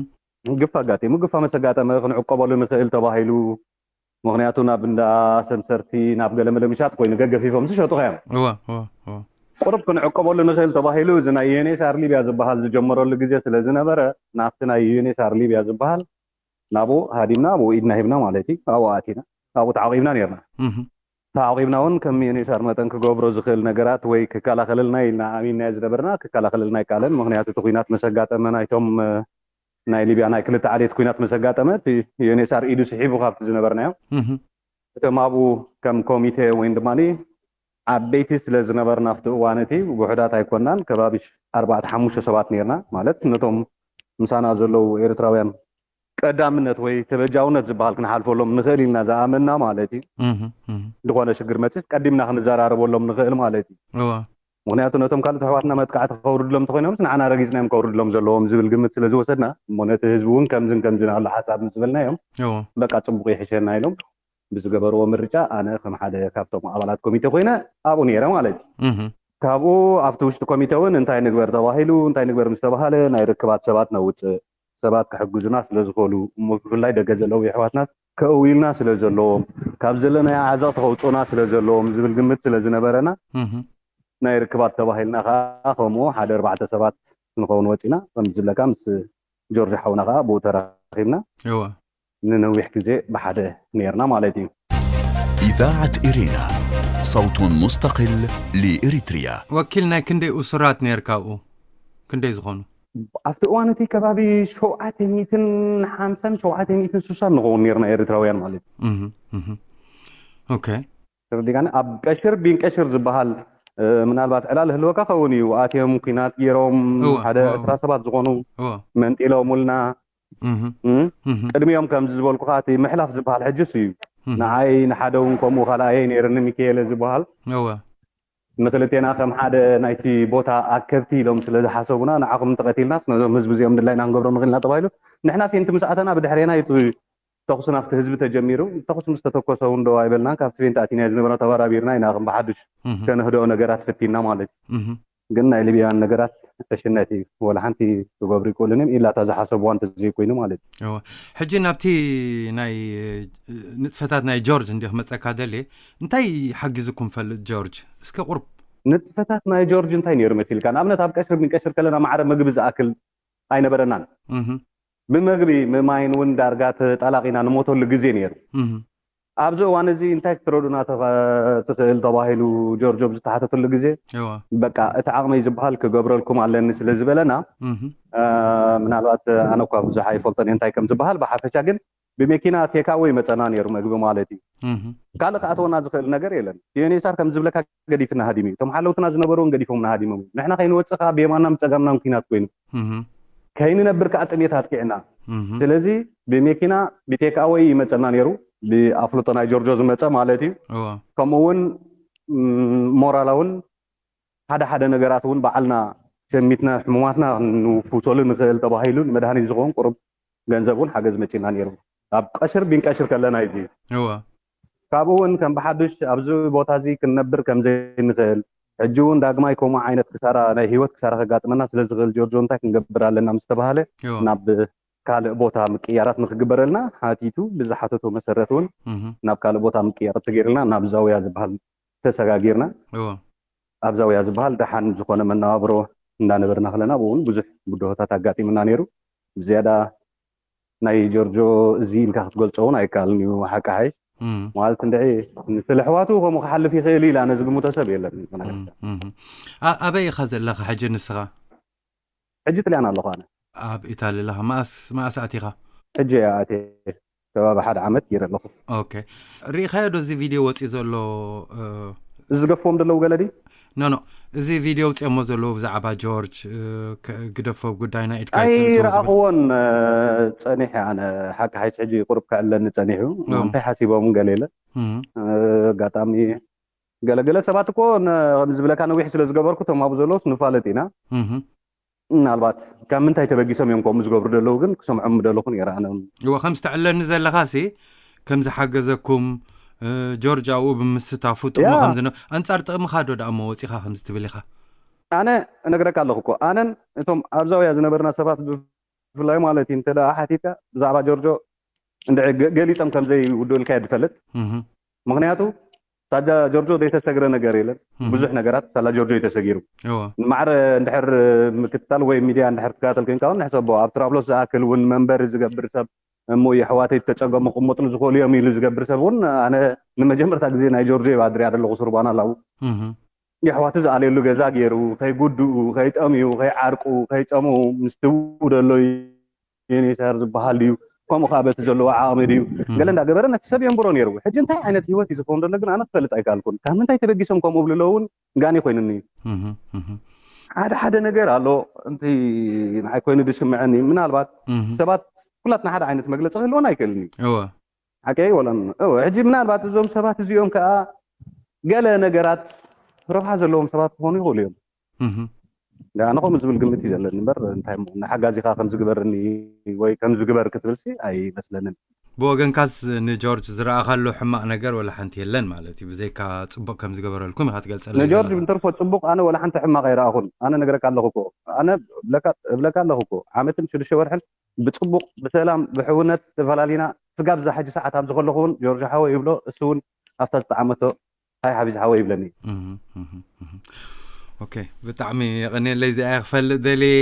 ግፋ ኣጋጢሙ፣ ግፋ መሰጋጠመ ክንዕቀበሉ ንኽእል ተባሂሉ። ምኽንያቱ ናብ እንዳ ሰምሰርቲ፣ ናብ ገለመለ ምሻጥ ኮይኑ ገገፊፎም ዝሸጡ ኸዮም። እወ፣ እወ፣ እወ። ቁሩብ ክንዕቀበሉ ንኽእል ተባሂሉ፣ እዚ ናይ ዩኤንኤስኣር ሊብያ ዝበሃል ዝጀመረሉ ግዜ ስለ ዝነበረ፣ ናብቲ ናይ ዩኤንኤስኣር ሊብያ ዝበሃል ናብኡ ሃዲምና፣ ኣብኡ ኢድና ሂብና ማለት እዩ። ኣብኡ ኣቲና፣ ኣብኡ ተዓቂብና ነይርና። እህ። ተዓቂብና እውን ከም ዩኤንኤስኣር መጠን ክገብሮ ዝኽእል ነገራት ወይ ክከላኸለልና ኢልና ኣሚንናዮ ዝነበርና ክከላኸለልና ኣይከኣለን። ምኽንያቱ እቲ ኲናት ምስ ኣጋጠመ ናይቶም፣ እ፣ ናይ ሊብያ ናይ ክልተ ዓሌት ኲናት ምስ ኣጋጠመ እቲ ዩኤንኤስኣር ኢዱ ስሒቡ ካብቲ ዝነበርናዮ። እህ። እቶም ኣብኡ ከም ኮሚቴ ወይ ድማ ዓበይቲ ስለ ዝነበርና ኣብቲ እዋን እቲ ውሑዳት ኣይኮናን፣ ከባቢ ኣርባዕተ ሓሙሽተ ሰባት ነይርና። ማለት ነቶም ምሳና ዘለዉ ኤርትራውያን ቀዳምነት ወይ ተበጃውነት ዝበሃል ክንሓልፈሎም ንኽእል ኢልና ዝኣመንና ማለት እዩ። እህ፣ እህ። ዝኾነ ሽግር መፅስ ቀዲምና ክንዘራረበሎም ንኽእል ማለት እዩ። እወ። ምኽንያቱ ነቶም ካልኦት ኣሕዋትና መጥቃዕቲ ከውርድሎም እንተኾይኖምስ ንዓና ረጊፅናዮም ከውርድሎም ዘለዎም ዝብል ግምት ስለ ዝወሰድና፣ እሞ ነቲ ህዝቢ እውን ከምዝን ከምዝን ኣሎ ሓሳብ ምስ በልናዮም፣ እወ። በቃ ፅቡቕ ይሕሸና ኢሎም ብዝገበርዎ ምርጫ ኣነ ከም ሓደ ካብቶም ኣባላት ኮሚቴ ኮይነ ኣብኡ ነይረ ማለት እዩ። እህ። ካብኡ ኣብቲ ውሽጢ ኮሚቴ እውን እንታይ ንግበር ተባሂሉ፣ እንታይ ንግበር ምስ ተባሃለ ናይ ርክባት ሰባት ነውፅእ፣ ሰባት ክሕግዙና ስለ ዝኽእሉ፣ እሞ ብፍላይ ደገ ዘለዉ የሕዋትና ከእውዩልና ስለ ዘለዎም፣ ካብ ዘለናዮ ዓዘቕቲ ከውፅኡና ስለ ዘለዎም ዝብል ግምት ስለ ዝነበረና፣ እህ። ናይ ርክባት ተባሂልና ከዓ ከምኡ ሓደ ኣርባዕተ ሰባት ንኸውን ወፂና፣ ከም ዝብለካ ምስ ጆርጅ ሓውና ከዓ ብኡ ተራኺብና። እወ። ንነዊሕ ግዜ ብሓደ ነይርና ማለት እዩ። إذاعة إرينا، صوت مستقل لإريتريا. ወኪል ናይ ክንደይ እሱራት ነይርካ ኣብኡ? ክንደይ ዝኾኑ? ኣብቲ እዋን እቲ ከባቢ ሸውዓተ ሚእትን ሓምሳን ሸውዓተ ሚእትን ስሳን ንኸውን ነይርና ኤርትራውያን ማለት እዩ። እህ፣ እህ። ኦኬ። ተረዲእካኒ? ኣብ ቀሽር ቢን ቀሽር ዝበሃል፣ እ፣ ምናልባት ዕላል ህልወካ ኸውን እዩ። ኣትዮም ኲናት ገይሮም እወ፣ ሓደ እወ፣ ዕስራ ሰባት ዝኾኑ እወ። መንጢሎምልና። እህ፣ እም? እህ። ቅድሚኦም ከምዚ ዝበልኩኻ እቲ ምሕላፍ ዝበሃል ሕጅስ እዩ። እህ። ንዓይ ንሓደ እውን ከምኡ ካልኣየይ ነይርኒ ሚካኤለ ዝበሃል። እወ። ንክልቴና ከም ሓደ ናይቲ ቦታ ኣከብቲ ኢሎም ስለ ዝሓሰቡና ንዓኹም እንተቐቲልናስ ነዞም ህዝቢ እዚኦም ድላይና ክንገብሮም ንኽእል ኢና ተባሂሉ። ንሕና ፌንቲ ምስ ኣተና ብድሕሬና እዩ እቲ ተኹሲ ናብቲ ህዝቢ ተጀሚሩ። ተኹሲ ምስ ተተኮሰ እውን ደው ኣይበልናን። ካብቲ ፌንቲ ኣቲናዮ ዝነበርና ተበራቢርና ኢና ከም ብሓዱሽ እህ። ከነህድኦ ነገራት ፈቲንና ማለት እዩ። እህ። ግን ናይ ሊብያውያን ነገራት ዕሽነት እዩ። ወላ ሓንቲ ክገብሩ ይክእሉን እዮም ኢላ እታ ዝሓሰብዋ እንተዘይኮይኑ ማለት እዩ። ሕጂ ናብቲ ናይ ንጥፈታት ናይ ጆርጅ እንዲ ክመፀካ ደልየ። እንታይ ሓጊዝኩም ፈልጥ ጆርጅ? እስከ ቁርብ። ንጥፈታት ናይ ጆርጅ እንታይ ነይሩ መሲልካ? ንኣብነት ኣብ ቀሽር ሚንቀሽር ከለና ማዕረ ምግቢ ዝኣክል ኣይነበረናን። ብመግቢ ምማይን እውን ዳርጋ ተጣላቂና ንሞተሉ ግዜ ነይሩ። ኣብዚ እዋን እዚ እንታይ ክትረዱና ትኽእል ተባሂሉ ጆርጆ ብዝተሓተተሉ ግዜ፣ በቃ እቲ ዓቕመይ ዝበሃል ክገብረልኩም ኣለኒ ስለ ዝበለና፣ ምናልባት ኣነ እኳ ብዙሕ ኣይፈልጦን እንታይ ከም ዝበሃል፣ ብሓፈሻ ግን ብመኪና ቴካወይ መፀና ነይሩ መግቢ ማለት እዩ። ካልእ ክኣተወና ዝኽእል ነገር የለን። ዩኤንኤስኣር ከም ዝብለካ ገዲፍና ሃዲሙ እዩ። እቶም ሓለውትና ዝነበሩ እውን ገዲፎምና ሃዲሞም እዩ። ንሕና ከይንወፅእ ከዓ ብየማናም ፀጋምናም ኩናት ኮይኑ ከይንነብር ከዓ ጥሜት ኣጥቂዕና። ስለዚ ብመኪና ብቴካወይ ይመፀና ነይሩ፣ ብኣፍልጦ ናይ ጆርጆ ዝመፀ ማለት እዩ። ከምኡ እውን ሞራላውን ሓደ ሓደ ነገራት እውን በዓልና ሸሚትና ሕሙማትና ንውፍሰሉ ንኽእል ተባሂሉ ንመድሃኒት ዝኸውን ቁሩብ ገንዘብ እውን ሓገዝ መፂና ነይሩ። ኣብ ቀሽር ቢንቀሽር ከለና እዩ። ካብኡ እውን ከም ብሓዱሽ ኣብዚ ቦታ እዚ ክንነብር ከም ዘይንኽእል፣ ሕጂ እውን ዳግማይ ከምኡ ዓይነት ክሳራ፣ ናይ ህይወት ክሳራ ከጋጥመና ስለ ዝኽእል ጆርጆ እንታይ ክንገብር ኣለና ምስ ተባሃለ፣ ናብ ካልእ ቦታ ምቅያራት ንክግበረልና ሓቲቱ፣ ብዝሓተቶ መሰረት እውን ናብ ካልእ ቦታ ምቅያራት ተገይርልና ናብ ዛውያ ዝበሃል ተሰጋጊርና። ኣብ ዛውያ ዝበሃል ደሓን ዝኾነ መነባብሮ እንዳነበርና ከለና፣ ኣብኡ እውን ብዙሕ ብድሆታት ኣጋጢምና ነይሩ። ብዝያዳ ናይ ጆርጆ እዚ ኢልካ ክትገልጾ እውን ኣይከኣልን እዩ። ሓቂ ሓይሽ ማለት እንድዒ ስለ ኣሕዋቱ ከምኡ ክሓልፍ ይኽእል ኢለ ኣነ ዝግምቶ ሰብ የለን። ኣበይ ኢኻ ዘለኻ ሕጂ ንስኻ? ሕጂ ጥልያን ኣለኹ ኣነ። ኣብ ኢታሊ ኣለኻ? መኣስ ኣቲኻ? ሕጂ እየ ኣትየ፣ ከባቢ ሓደ ዓመት ገይረ ኣለኹ። ኦኬ። ርኢኻዮ ዶ እዚ ቪድዮ ወፂኡ ዘሎ? እዚ ዝገፍዎም ዘለዉ ገለ ድዩ? ኖ ኖ፣ እዚ ቪድዮ ውፅኦሞ ዘለዉ ብዛዕባ ጆርጅ፣ ግደፎ፣ ጉዳይና ኢድካ ኣይትእትው ዝብል። ኣይረኣኽዎን ጸኒሐ ኣነ። ሓቂ ሓይሽ ሕጂ ቁሩብ ከዕለኒ ጸኒሑ። እንታይ ሓሲቦም ገለ የለ። ኣጋጣሚ ገለገለ ሰባት እኮ ከም ዝብለካ ነዊሕ ስለ ዝገበርኩ፣ እቶም ኣብኡ ዘለውስ ንፋለጥ ኢና። ምናልባት ካብ ምንታይ ተበጊሶም እዮም ከምኡ ዝገብሩ ዘለዉ ግን ክሰምዖም ምደለኹ ነይረ ኣነ። እወ፣ ከም ዝተዕለኒ ዘለኻ ሲ ከም ዝሓገዘኩም፣ ጆርጅ ኣብኡ ብምስታፉ ጥቕሚ ከም ዝነ-፣ ኣንጻር ጥቕምኻ ዶ ደኣ እሞ ወጺኻ ከም ዝትብል ኢኻ? ኣነ እነግረካ ኣለኹ እኮ፣ ኣነን እቶም ኣብ ዛውያ ዝነበርና ሰባት ብፍላይ ማለት እዩ፣ እንተ ደኣ ሓቲትካ ብዛዕባ ጆርጆ እንድዒ ገ-፣ ገሊጾም ከም ዘይውድኡልካ እየ ዝፈልጥ። ምኽንያቱ ሳላ ጆርጆ ዘይተሰግረ ነገር የለን። ብዙሕ ነገራት ሳላ ጆርጆ እዩ ተሰጊሩ። ማዕረ እንድሕር ምክትታል ወይ ሚድያ እንድሕር ትከታተል ኮይንካ እውን ንሕሰቦ፣ ኣብ ትራብሎስ ዝኣክል እውን መንበሪ ዝገብር ሰብ፣ እሞ የሕዋተይ ተጸገሙ ክቕመጥሉ ዝኽእሉ እዮም ኢሉ ዝገብር ሰብ እውን፣ ኣነ ንመጀመርታ ግዜ ናይ ጆርጆ ይባድርያ ዘለኹ ሱርባና ኣላው። የሕዋቱ ዝኣልየሉ ገዛ ገይሩ፣ ከይጉድኡ፣ ከይጠምዩ፣ ከይዓርቁ፣ ከይጸምኡ፣ ምስቲ ደሎ ዩኒሰር ዝበሃል ድዩ፣ ከምኡ ከዓ በቲ ዘለዎ ዓቕሚ ድዩ፣ ገለ እንዳገበረ ነቲ ሰብ የንብሮ ነይሩ። ሕጂ እንታይ ዓይነት ህይወት እዩ ዝኸውን ዘሎ ግን ኣነ ክፈልጥ ኣይከኣልኩን። ካብ ምንታይ ተበጊሶም ከምኡ ብልሎ እውን ጋኔ ኮይኑኒ እዩ። ሓደ ሓደ ነገር ኣሎ፣ እንቲ ንዓይ ኮይኑ ዝስምዐኒ፣ ምናልባት ሰባት ኩላትና ሓደ ዓይነት መግለፂ ክህልወና ኣይክእልን እዩ። እወ። ሓቀይ ወላ እወ። ሕጂ ምናልባት እዞም ሰባት እዚኦም ከዓ ገለ ነገራት ረብሓ ዘለዎም ሰባት ክኾኑ ይኽእሉ እዮም። ኣነ ከምኡ ዝብል ግምት እዩ ዘለኒ እምበር፣ እንታይ እሞ ንሓጋዚኻ ከም ዝግበርኒ ወይ ከም ዝግበር ክትብልሲ ኣይመስለንን። ብወገንካስ ንጆርጅ ዝረኣኻሉ ሕማቕ ነገር ወላ ሓንቲ የለን ማለት እዩ? ብዘይካ ጽቡቕ ከም ዝገበረልኩም ኢኻ ትገልጸለይ ንጆርጅ ዘለኻ። ብንተርፎ ጽቡቕ ኣነ ወላ ሓንቲ ሕማቕ ኣይረኣኹን። ኣነ ነግረካ ኣለኹ እኮ። ኣነ እብለካ፣ እብለካ ኣለኹ እኮ። ዓመትን ሽዱሽተ ወርሕን ብጽቡቕ፣ ብሰላም፣ ብሕውነት ተፈላሊና፣ ስጋብ እዛ ሕጂ ሰዓት ኣብዚ ከለኹ እውን ጆርጅ ሓወይ ይብሎ፣ እሱ እውን ኣብታ ዝጠዓመቶ ሃይ ሓቢዝ ሓወይ ይብለኒ። እህ፣ እህ፣ እህ። ኦኬ፣ ብጣዕሚ የቐንየለይ። እዚኣ እየ ክፈልጥ ደልየ።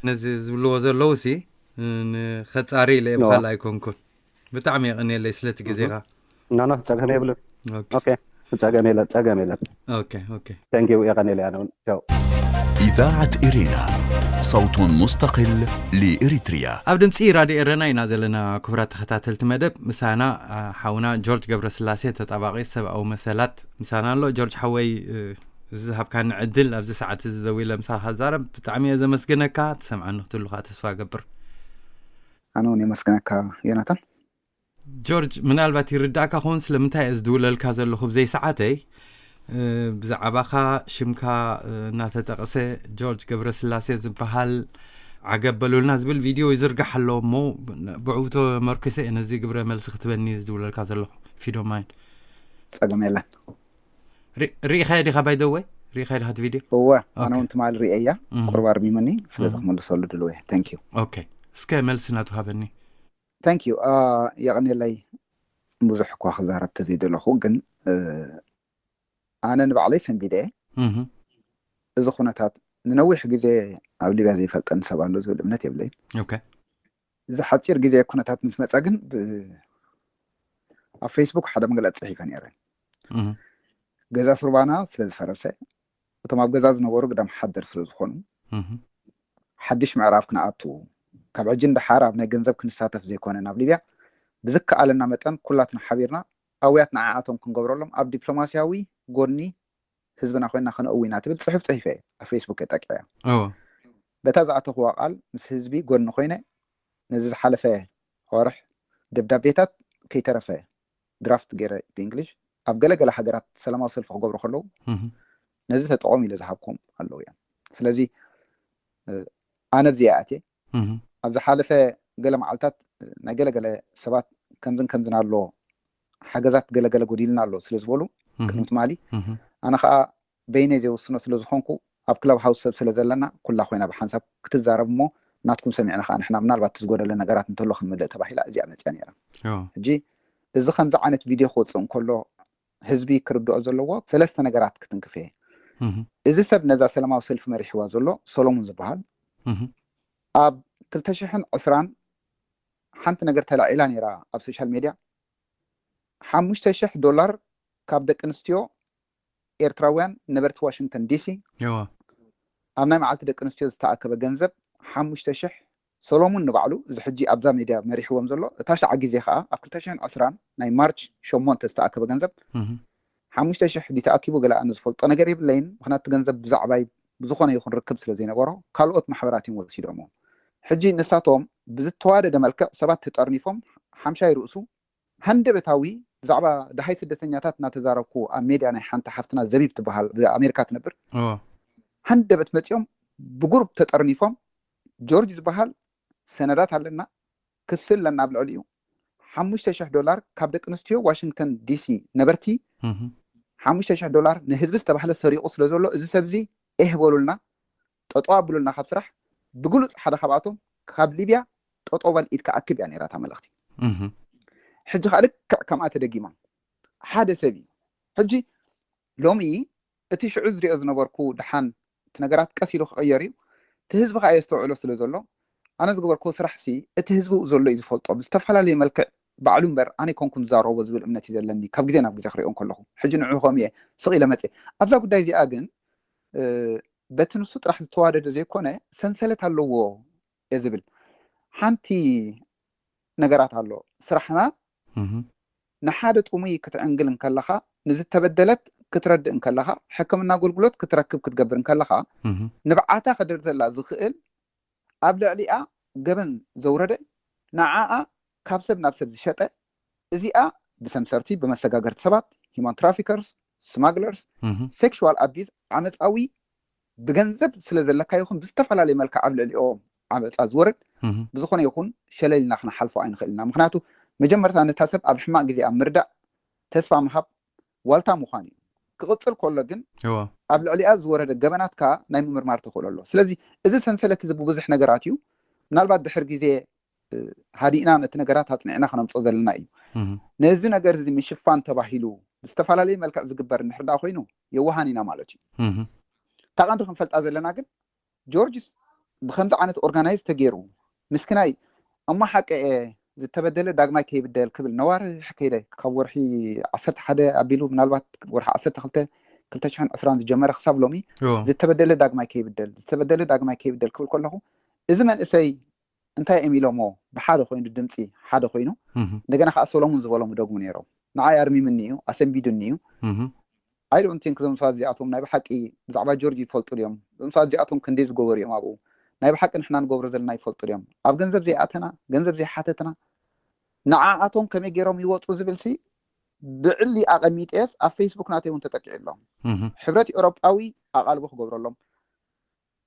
ነዚ ዝብልዎ ዘለዉ ሲ ንኸጻሪ ኢለ እየ ብኻልእ ኣይኮንኩን። ብጣዕሚ የቐንየለይ ስለቲ ግዜኻ። ናና፣ ጸገም የብሉን። ኦኬ። ኦኬ፣ ጸገም የለን፣ ጸገም የለን። ኦኬ፣ ኦኬ። Thank you፣ የቐንየለይ ኣነ እውን። ቻው። إذاعة إرينا، صوت مستقل لإريتريا. ኣብ ድምፂ ራድዮ ኤረና ኢና ዘለና። ክቡራት ተኸታተልቲ መደብ፣ ምሳና፣ አ፣ ሓውና ጆርጅ ገብረስላሴ፣ ተጣባቒ ሰብኣዊ መሰላት ምሳና ኣሎ። ጆርጅ ሓወይ፣ እ፣ እዚ ዝሃብካኒ ዕድል፣ ኣብዚ ሰዓት እዚ ደዊለ ምሳኻ ክዛረብ ብጣዕሚ እየ ዘመስግነካ። ትሰምዓኒ ክትህሉ ከዓ ተስፋ እገብር። ኣነ እውን የመስግነካ ዮናታን። ጆርጅ፣ ምናልባት ይርዳእካ ኸውን ስለምንታይ እየ ዝድውለልካ ዘለኹ ብዘይ ሰዓተይ። እ፣ ብዛዕባኻ ሽምካ፣ እ፣ እናተጠቕሰ ጆርጅ ገብረስላሴ ዝበሃል ዓገብ በሉልና ዝብል ቪድዮ ይዝርጋሕ ኣሎ እሞ፣ ብዕውቶ መርኩሰ እየ ነዚ ግብረ መልሲ ክትበኒ ዝድውለልካ ዘለኹ። ፊዶ ማይን። ጸገም የለን። ሪ-፣ ሪኢኻዮ ዲኻ ባይ ዘ ወይ? ሪኢኻ ኢኻ እቲ ቪድዮ? እወ፣ ኣነ እውን ትማሊ ሪኤያ። ቁርብ ኣርሚሙኒ፣ ስለዚ ክምልሰሉ ድልው እየ። Thank you። ኦኬ፣ እስከ መልሲ ናቱ ሃበኒ። Thank you። የቐንየለይ፣ ብዙሕ እኳ ክዛረብ ተዘይደለኹ፣ ግን ኣነ ንባዕለይ ሰንቢደ እየ። እዚ ኩነታት ንነዊሕ ግዜ ኣብ ሊብያ ዘይፈልጠኒ ሰብ ኣሎ ዝብል እምነት የብለይን። እዚ ሓፂር ግዜ ኩነታት ምስ መፀ ግን፣ ኣብ ፌስቡክ ሓደ መግለፂ ፅሒፈ ነይረ። ገዛ ሱርባና ስለ ዝፈረሰ፣ እቶም ኣብ ገዛ ዝነበሩ ግዳም ሓደር ስለ ዝኾኑ፣ ሓድሽ ምዕራፍ ክንኣቱ፣ ካብ ሕጂ ንደሓር ኣብ ናይ ገንዘብ ክንሳተፍ ዘይኮነ፣ ናብ ሊብያ ብዝከኣለና መጠን ኩላትና ሓቢርና ኣውያት ንዓኣቶም ክንገብረሎም፣ ኣብ ዲፕሎማስያዊ ጎድኒ ህዝብና ኮይና ከነእዊ ኢና ትብል ፅሑፍ ፅሒፈ እየ ኣብ ፌስቡክ እየ ጠቂዐያ። በታ ዝኣተኽዋ ቃል ምስ ህዝቢ ጎድኒ ኮይነ፣ ነዚ ዝሓለፈ ወርሕ ደብዳቤታት ከይተረፈ ድራፍት ገይረ ብእንግሊሽ ኣብ ገለገለ ሃገራት ሰላማዊ ሰልፊ ክገብሩ ከለዉ ነዚ ተጠቐሙ ኢለ ዝሃብኩም ኣለዉ እዮም። ስለዚ ኣነ ኣብዚ እየ ኣትየ። ኣብ ዝሓለፈ ገለ መዓልታት ናይ ገለገለ ሰባት ከምዝን ከምዝን ኣሎ፣ ሓገዛት ገለገለ ጎዲልና ኣሎ ስለ ዝበሉ፣ ቅድሚ ትማሊ ኣነ ከዓ በይነይ ዘይውስኖ ስለ ዝኾንኩ፣ ኣብ ክለብ ሃውስ ሰብ ስለ ዘለና ኩላ ኮይና ብሓንሳብ ክትዛረብ እሞ ናትኩም ሰሚዕና ከዓ ንሕና ምናልባት እቲ ዝጎደለ ነገራት እንተሎ ክንምልእ ተባሂላ እዚኣ መፅያ ነይራ። ሕጂ እዚ ከምዚ ዓይነት ቪድዮ ክወፅእ እንከሎ ህዝቢ ክርድኦ ዘለዎ ሰለስተ ነገራት ክትንክፍ እየ። እዚ ሰብ ነዛ ሰላማዊ ሰልፊ መሪሕዋ ዘሎ ሰሎሙን ዝበሃል ኣብ ክልተ ሽሕን ዕስራን ሓንቲ ነገር ተላዒላ ነይራ ኣብ ሶሻል ሜድያ። ሓሙሽተ ሽሕ ዶላር ካብ ደቂ ኣንስትዮ ኤርትራውያን ነበርቲ ዋሽንግተን ዲሲ ኣብ ናይ መዓልቲ ደቂ ኣንስትዮ ዝተኣከበ ገንዘብ ሓሙሽተ ሽሕ ሰሎሙን ንባዕሉ እዚ ሕጂ ኣብዛ ሜድያ መሪሕዎም ዘሎ እታ ሸዓ ግዜ ከዓ ኣብ ክልተ ሽሕን ዕስራን ናይ ማርች ሸሞንተ ዝተኣከበ ገንዘብ ሓሙሽተ ሽሕ ድዩ ተኣኪቡ ገለ ኣነ ዝፈልጦ ነገር የብለይን። ምክንያቱ ገንዘብ ብዛዕባይ ብዝኾነ ይኹን ርክብ ስለ ዘይነበሮ ካልኦት ማሕበራት እዮም ወሲዶሞ። ሕጂ ንሳቶም ብዝተዋደደ መልክዕ ሰባት ተጠርኒፎም ሓምሻይ ርእሱ ሃንደበታዊ ብዛዕባ ደሃይ ስደተኛታት እናተዛረብኩ ኣብ ሜድያ ናይ ሓንቲ ሓፍትና ዘቢብ ትበሃል ኣብ ኣሜሪካ ትነብር ሃንደበት መፂኦም ብጉሩፕ ተጠርኒፎም ጆርጅ ዝበሃል ሰነዳት ኣለና ክሲ ኣለና ኣብ ልዕሊኡ ሓሙሽተ ሽሕ ዶላር ካብ ደቂ ኣንስትዮ ዋሽንግተን ዲሲ ነበርቲ ሓሙሽተ ሽሕ ዶላር ንህዝቢ ዝተባህለ ሰሪቑ ስለ ዘሎ እዚ ሰብ እዚ ኤህ በሉልና ጠጠው ኣብሉልና ካብ ስራሕ ብግሉፅ ሓደ ካብኣቶም ካብ ሊብያ ጠጠው በል ኢድካ ኣክብ እያ ነይራ እታ መልእኽቲ ሕጂ ከዓ ልክዕ ከምኣ ተደጊማ ሓደ ሰብ እዩ ሕጂ ሎሚ እቲ ሽዑ ዝሪኦ ዝነበርኩ ደሓን እቲ ነገራት ቀስ ኢሉ ክቕየር እዩ እቲ ህዝቢ ከዓ የስተውዕሎ ስለ ዘሎ ኣነ ዝገበርክዎ ስራሕ ሲ እቲ ህዝቢ ኡ ዘሎ እዩ ዝፈልጦ ብዝተፈላለየ መልክዕ ባዕሉ እምበር ኣነ ኣይኮንኩን ዝዛረቦ ዝብል እምነት እዩ ዘለኒ ካብ ግዜ ናብ ግዜ ክሪኦ ከለኹ ሕጂ ንዑ ከም እየ ስቕ ኢለ መፅየ ኣብዛ ጉዳይ እዚኣ ግን በቲ ንሱ ጥራሕ ዝተዋደደ ዘይኮነ ሰንሰለት ኣለዎ እየ ዝብል ሓንቲ ነገራት ኣሎ ስራሕና ንሓደ ጥሙይ ክትዕንግል እንከለኻ ንዝተበደለት ክትረድእ እንከለኻ ሕክምና ኣገልግሎት ክትረክብ ክትገብር እንከለኻ ንብዓታ ከደርተላ ዝኽእል ኣብ ልዕሊኣ ገበን ዘውረደ ንዓኣ ካብ ሰብ ናብ ሰብ ዝሸጠ እዚኣ ብሰምሰርቲ ብመሰጋገርቲ ሰባት human traffickers smugglers sexual abuse ዓመፃዊ ብገንዘብ ስለ ዘለካ ይኹን ብዝተፈላለየ መልክዕ ኣብ ልዕሊኦም ዓመፃ ዝወርድ ብዝኾነ ይኹን ሸለል ኢልና ክንሓልፎ ኣይንኽእል ኢና ምክንያቱ መጀመርታ ነታ ሰብ ኣብ ሕማቅ ግዜ ኣብ ምርዳእ ተስፋ ምሃብ ዋልታ ምዃን እዩ ክቕፅል ከሎ ግን ኣብ ልዕሊኣ ዝወረደ ገበናት ከዓ ናይ ምምርማር ተኽእሎ ኣሎ ስለዚ እዚ ሰንሰለት እዚ ብብዙሕ ነገራት እዩ ምናልባት ድሕር ግዜ ሃዲእና ነቲ ነገራት ኣፅኒዕና ክነምፅኦ ዘለና እዩ ነዚ ነገር እዚ ምሽፋን ተባሂሉ ብዝተፈላለዩ መልክዕ ዝግበር እንድሕር ዳ ኮይኑ የዋሃን ኢና ማለት እዩ እታ ቀንዲ ክንፈልጣ ዘለና ግን ጆርጅስ ብከምዚ ዓይነት ኦርጋናይዝ ተገይሩ ምስኪናይ እሞ ሓቂ እየ ዝተበደለ ዳግማይ ከይብደል ክብል ነዋርሕ ከይደ ካብ ወርሒ ዓሰርተ ሓደ ኣቢሉ ምናልባት ወርሒ ዓሰርተ ክልተ ክልተ ሽሕን ዕስራን ዝጀመረ ክሳብ ሎሚ ዝተበደለ ዳግማይ ከይብደል ዝተበደለ ዳግማይ ከይብደል ክብል ከለኹ እዚ መንእሰይ እንታይ እዮም ኢሎሞ ብሓደ ኮይኑ ድምፂ ሓደ ኮይኑ እንደገና ከዓ ሰሎሙን ዝበሎም ይደግሙ ነይሮም ንዓይ ኣርሚምኒ እዩ ኣሰንቢዱኒ እዩ I don't think እዞም ሰባት እዚኣቶም ናይ ብሓቂ ብዛዕባ ጆርጅ ይፈልጡ ድዮም እዞም ሰባት እዚኣቶም ክንደይ ዝገበሩ እዮም ኣብኡ ናይ ብሓቂ ንሕና ንገብሮ ዘለና ይፈልጡ ድዮም ኣብ ገንዘብ ዘይኣተና ገንዘብ ዘይሓተትና ንዓኣቶም ከመይ ገይሮም ይወፁ ዝብል ሲ ብዕሊ ኣቐሚጠስ ኣብ ፌስቡክ ናተይ እውን ተጠቂዑ ኣሎ ሕብረት ኤውሮጳዊ ኣቓልቦ ክገብረሎም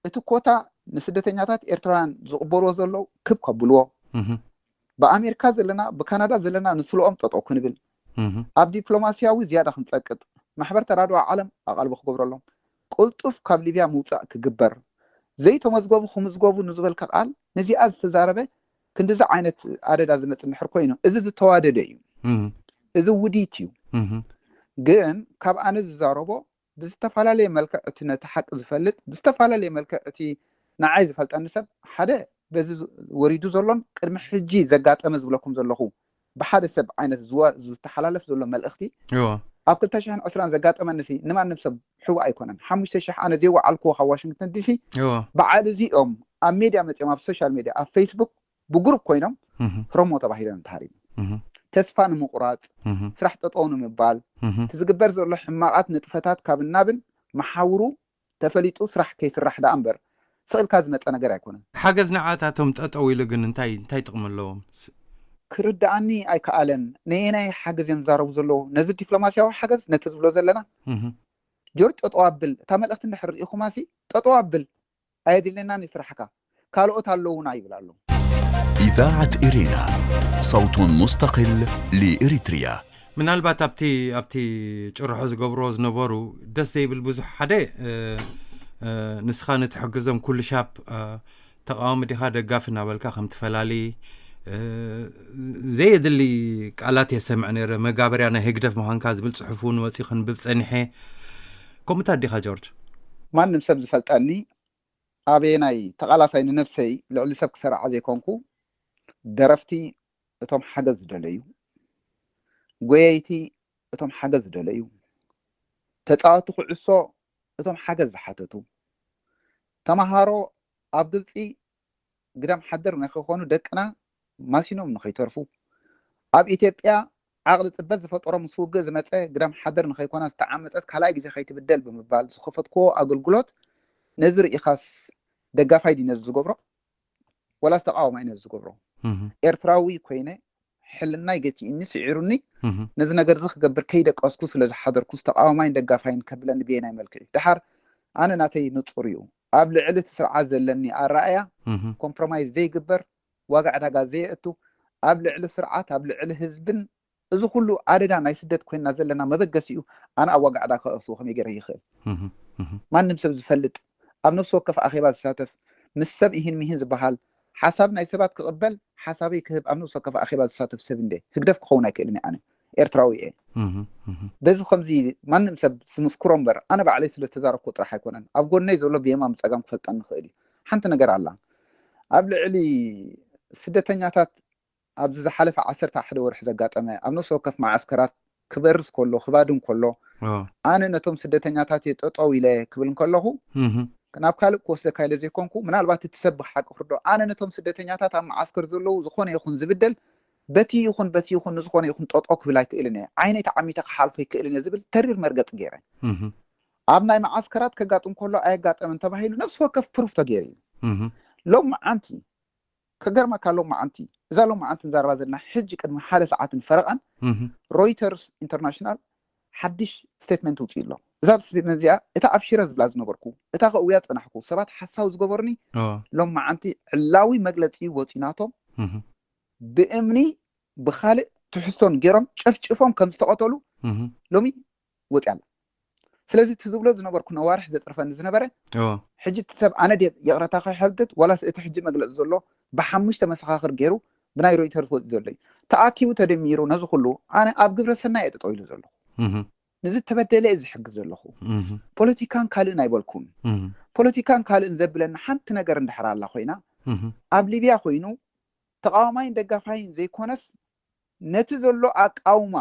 እቲ ኮታ ንስደተኛታት ኤርትራውያን ዝቕበልዎ ዘለዉ ክብ ከብልዎ ብኣሜሪካ ዘለና ብካናዳ ዘለና ንስልኦም ጠጠው ክንብል ኣብ ዲፕሎማስያዊ ዝያዳ ክንፀቅጥ ማሕበር ተራድኦ ዓለም ኣቓልቦ ክገብረሎም ቅልጡፍ ካብ ሊብያ ምውፃእ ክግበር፣ ዘይተመዝገቡ ክምዝገቡ ንዝበልካ ቃል ነዚኣ ዝተዛረበ ክንዲዚ ዓይነት ኣደዳ ዝመፅእ እንድሕር ኮይኑ፣ እዚ ዝተዋደደ እዩ። እዚ ውዲት እዩ። ግን ካብ ኣነ ዝዛረቦ ብዝተፈላለየ መልክዕ እቲ ነቲ ሓቂ ዝፈልጥ፣ ብዝተፈላለየ መልክዕ እቲ ንዓይ ዝፈልጠኒ ሰብ ሓደ በዚ ወሪዱ ዘሎን ቅድሚ ሕጂ ዘጋጠመ ዝብለኩም ዘለኹ ብሓደ ሰብ ዓይነት ዝተሓላለፍ ዘሎ መልእኽቲ ኣብ ክልተ ሽሕን ዕስራን ዘጋጠመኒ ሲ ንማንም ሰብ ሕዋ ኣይኮነን። ሓሙሽተ ሽሕ ኣነ ዘይወዓልክዎ ካብ ዋሽንግተን ዲሲ በዓል እዚኦም ኣብ ሜድያ መፅኦም ኣብ ሶሻል ሜድያ ኣብ ፌስቡክ ብግሩፕ ኮይኖም ሮሞ ተባሂሎም ተሃሪሙ። ተስፋ ንምቁራፅ፣ ስራሕ ጠጠው ንምባል፣ እቲ ዝግበር ዘሎ ሕማቓት ንጥፈታት ካብ እናብል መሓውሩ ተፈሊጡ ስራሕ ከይስራሕ ደኣ እምበር ስቕ ኢልካ ዝመፀ ነገር ኣይኮነን። ሓገዝ ንዓታቶም ጠጠው ኢሉ ግን እንታይ እንታይ ጥቕሚ ኣለዎም? ክርድኣኒ ኣይከኣለን። ነየናይ ሓገዝ እዮም ዝዛረቡ ዘለዉ? ነዚ ዲፕሎማስያዊ ሓገዝ ነቲ ዝብሎ ዘለና ጆርጅ ጠጠው ኣብል፣ እታ መልእኽቲ እንድሕር ርኢኹማ ሲ ጠጠው ኣብል፣ ኣየድልየናን እዩ ስራሕካ፣ ካልኦት ኣለዉና ይብል ኣሎ። إذاعة إرينا، صوت مستقل لإريتريا. ምናልባት ኣብቲ ኣብቲ ጭርሖ ዝገብርዎ ዝነበሩ ደስ ዘይብል ብዙሕ ሓደ ንስኻ ንትሕግዞም ኩሉ ሻፕ ተቃዋሚ ዲኻ ደጋፊ እናበልካ ከም ትፈላሊ ዘየድሊ ቃላት የሰምዕ ነረ። መጋበርያ ናይ ህግደፍ ምዃንካ ዝብል ፅሑፍ እውን ወፂ ክንብብ ፀኒሐ። ከምኡታት ዲኻ ጆርጅ? ማንም ሰብ ዝፈልጠኒ ኣበየናይ ተቓላሳይ ንነብሰይ ልዕሊ ሰብ ክሰርዓ ዘይኮንኩ ደረፍቲ እቶም ሓገዝ ዝደለዩ፣ ጎየይቲ እቶም ሓገዝ ዝደለዩ፣ ተፃወቲ ኩዕሶ እቶም ሓገዝ ዝሓተቱ፣ ተምሃሮ ኣብ ግብፂ ግዳም ሓደር ንክኾኑ ደቅና ማሲኖም ንኸይተርፉ፣ ኣብ ኢትዮጵያ ዓቕሊ ፅበት ዝፈጠሮ ምስ ውግእ ዝመፀ ግዳም ሓደር ንኸይኮና ዝተዓመፀት ካልኣይ ግዜ ከይትብደል ብምባል ዝኸፈትክዎ ኣገልግሎት ነዚ ርኢኻስ ደጋፋይ ድዩ ነዚ ዝገብሮ ወላስ ተቃዋማይ ነዚ ዝገብሮ? ኤርትራዊ ኮይነ ሕልናይ ገቲኡኒ ስዒሩኒ ነዚ ነገር እዚ ክገብር ከይደቀስኩ ስለ ዝሓደርኩስ ተቃዋማይን ደጋፋይን ከብለኒ ብየናይ መልክዕ እዩ? ደሓር ኣነ ናተይ ንፁር እዩ። ኣብ ልዕሊ እቲ ስርዓት ዘለኒ ኣረኣእያ ኮምፕሮማይዝ ዘይግበር፣ ዋጋ ዕዳጋ ዘየእቱ፣ ኣብ ልዕሊ ስርዓት ኣብ ልዕሊ ህዝብን እዚ ኩሉ ኣደዳ ናይ ስደት ኮይንና ዘለና መበገሲኡ ኣነ ኣብ ዋጋ ዕዳጋ ከእትዎ ከመይ ገይረ ይኽእል? ማንም ሰብ ዝፈልጥ ኣብ ነፍሲ ወከፍ ኣኼባ ዝሳተፍ ምስ ሰብ ይህን ሚህን ዝበሃል ሓሳብ ናይ ሰባት ክቕበል ሓሳበይ ክህብ ኣብ ነፍሲ ወከፍ ኣኼባ ዝሳተፍ ሰብ እንደ ህግደፍ ክኸውን ኣይክእልን ኣነ ኤርትራዊ እየ። በዚ ከምዚ ማንም ሰብ ዝምስክሮ እምበር ኣነ ባዕለይ ስለ ዝተዛረብኩ ጥራሕ ኣይኮነን። ኣብ ጎነይ ዘሎ ብየማን ብፀጋም ክፈልጠኒ ይኽእል እዩ። ሓንቲ ነገር ኣላ ኣብ ልዕሊ ስደተኛታት ኣብዚ ዝሓለፈ ዓሰርተ ሓደ ወርሒ ዘጋጠመ ኣብ ነፍሲ ወከፍ መዓስከራት ክበርስ ከሎ ክባድም ከሎ ኣነ ነቶም ስደተኛታት እየ ጠጠው ኢለ ክብል እንከለኹ ናብ ካልእ ክወስደካ ኢለ ዘይኮንኩ ምናልባት እቲ ሰብ ብሓቂ ክርዶ ኣነ ነቶም ስደተኛታት ኣብ መዓስከር ዘለዉ ዝኾነ ይኹን ዝብደል በቲ ይኹን በቲ ይኹን ንዝኾነ ይኹን ጠጠው ክብል ኣይክእልን እየ ዓይነይ ተዓሚተ ክሓልፎ ይክእልን እየ ዝብል ተሪር መርገፂ ገይረ ኣብ ናይ መዓስከራት ከጋጥም ከሎ ኣየጋጠምን ተባሂሉ ነፍሲ ወከፍ ፕሩፍ ተገይሩ እዩ ሎም መዓንቲ ከገርመካ ሎም መዓንቲ እዛ ሎም መዓንቲ ንዛረባ ዘለና ሕጂ ቅድሚ ሓደ ሰዓትን ፈረቓን ሮይተርስ ኢንተርናሽናል ሓድሽ ስቴትመንት ውፅኡ ኣሎ። እዛ ስቴትመንት እዚኣ እታ ኣብ ሽረ ዝብላ ዝነበርኩ እታ ከእውያ ዝፀናሕኩ ሰባት ሓሳዊ ዝገበሩኒ ሎም መዓንቲ ዕላዊ መግለፂ ወፂኡ ናቶም ብእምኒ ብካልእ ትሕዝቶን ገይሮም ጨፍጭፎም ከም ዝተቐተሉ ሎሚ ወፂኣ ኣላ። ስለዚ እቲ ዝብሎ ዝነበርኩ ነዋርሕ ዘፅርፈኒ ዝነበረ ሕጂ እቲ ሰብ ኣነ ድየ ይቕረታ ከይሐብትት ዋላስ እቲ ሕጂ መግለፂ ዘሎ ብሓሙሽተ መሰኻኽር ገይሩ ብናይ ሮይተርስ ወፂ ዘሎ እዩ ተኣኪቡ ተደሚሩ ነዚ ኩሉ ኣነ ኣብ ግብረ ሰናይ እየ ጠጠው ኢሉ ዘለኹ ንዝተበደለ እየ ዝሕግዝ ዘለኹ ፖለቲካን ካልእን ኣይበልኩን ፖለቲካን ካልእን ዘብለኒ ሓንቲ ነገር እንድሕር ኣላ ኮይና ኣብ ሊብያ ኮይኑ ተቃዋማይን ደጋፋይን ዘይኮነስ ነቲ ዘሎ ኣቃውማ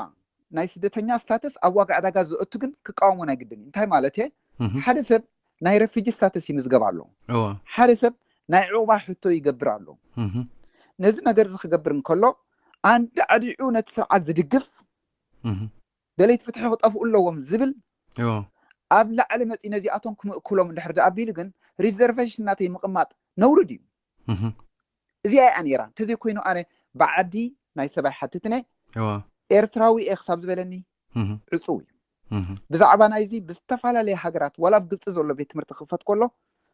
ናይ ስደተኛ ስታተስ ኣብ ዋጋ ዕዳጋ ዘእቱ ግን ክቃወሞ ናይ ግድን እዩ እንታይ ማለት እየ ሓደ ሰብ ናይ ረፊጂ ስታተስ ይምዝገብ ኣሎ ሓደ ሰብ ናይ ዕቁባ ሕቶ ይገብር ኣሎ ነዚ ነገር እዚ ክገብር እንከሎ ኣንዳዕዲዑ ነቲ ስርዓት ዝድግፍ ደለይቲ ፍትሒ ክጠፍኡ ኣለዎም ዝብል ኣብ ላዕሊ መፂ ነዚኣቶም ክምእክሎም እንድሕር ዳኣቢሉ ግን ሪዘርቬሽን ናተይ ምቕማጥ ነውሪ ድዩ እዚኣ እያ ነይራ እንተዘይኮይኑ ኣነ ብዓዲ ናይ ሰብ ኣይሓትትን እየ ኤርትራዊ እየ ክሳብ ዝበለኒ ዕፁው እዩ ብዛዕባ ናይዚ ብዝተፈላለየ ሃገራት ዋላ ኣብ ግብፂ ዘሎ ቤት ትምህርቲ ክፈት ከሎ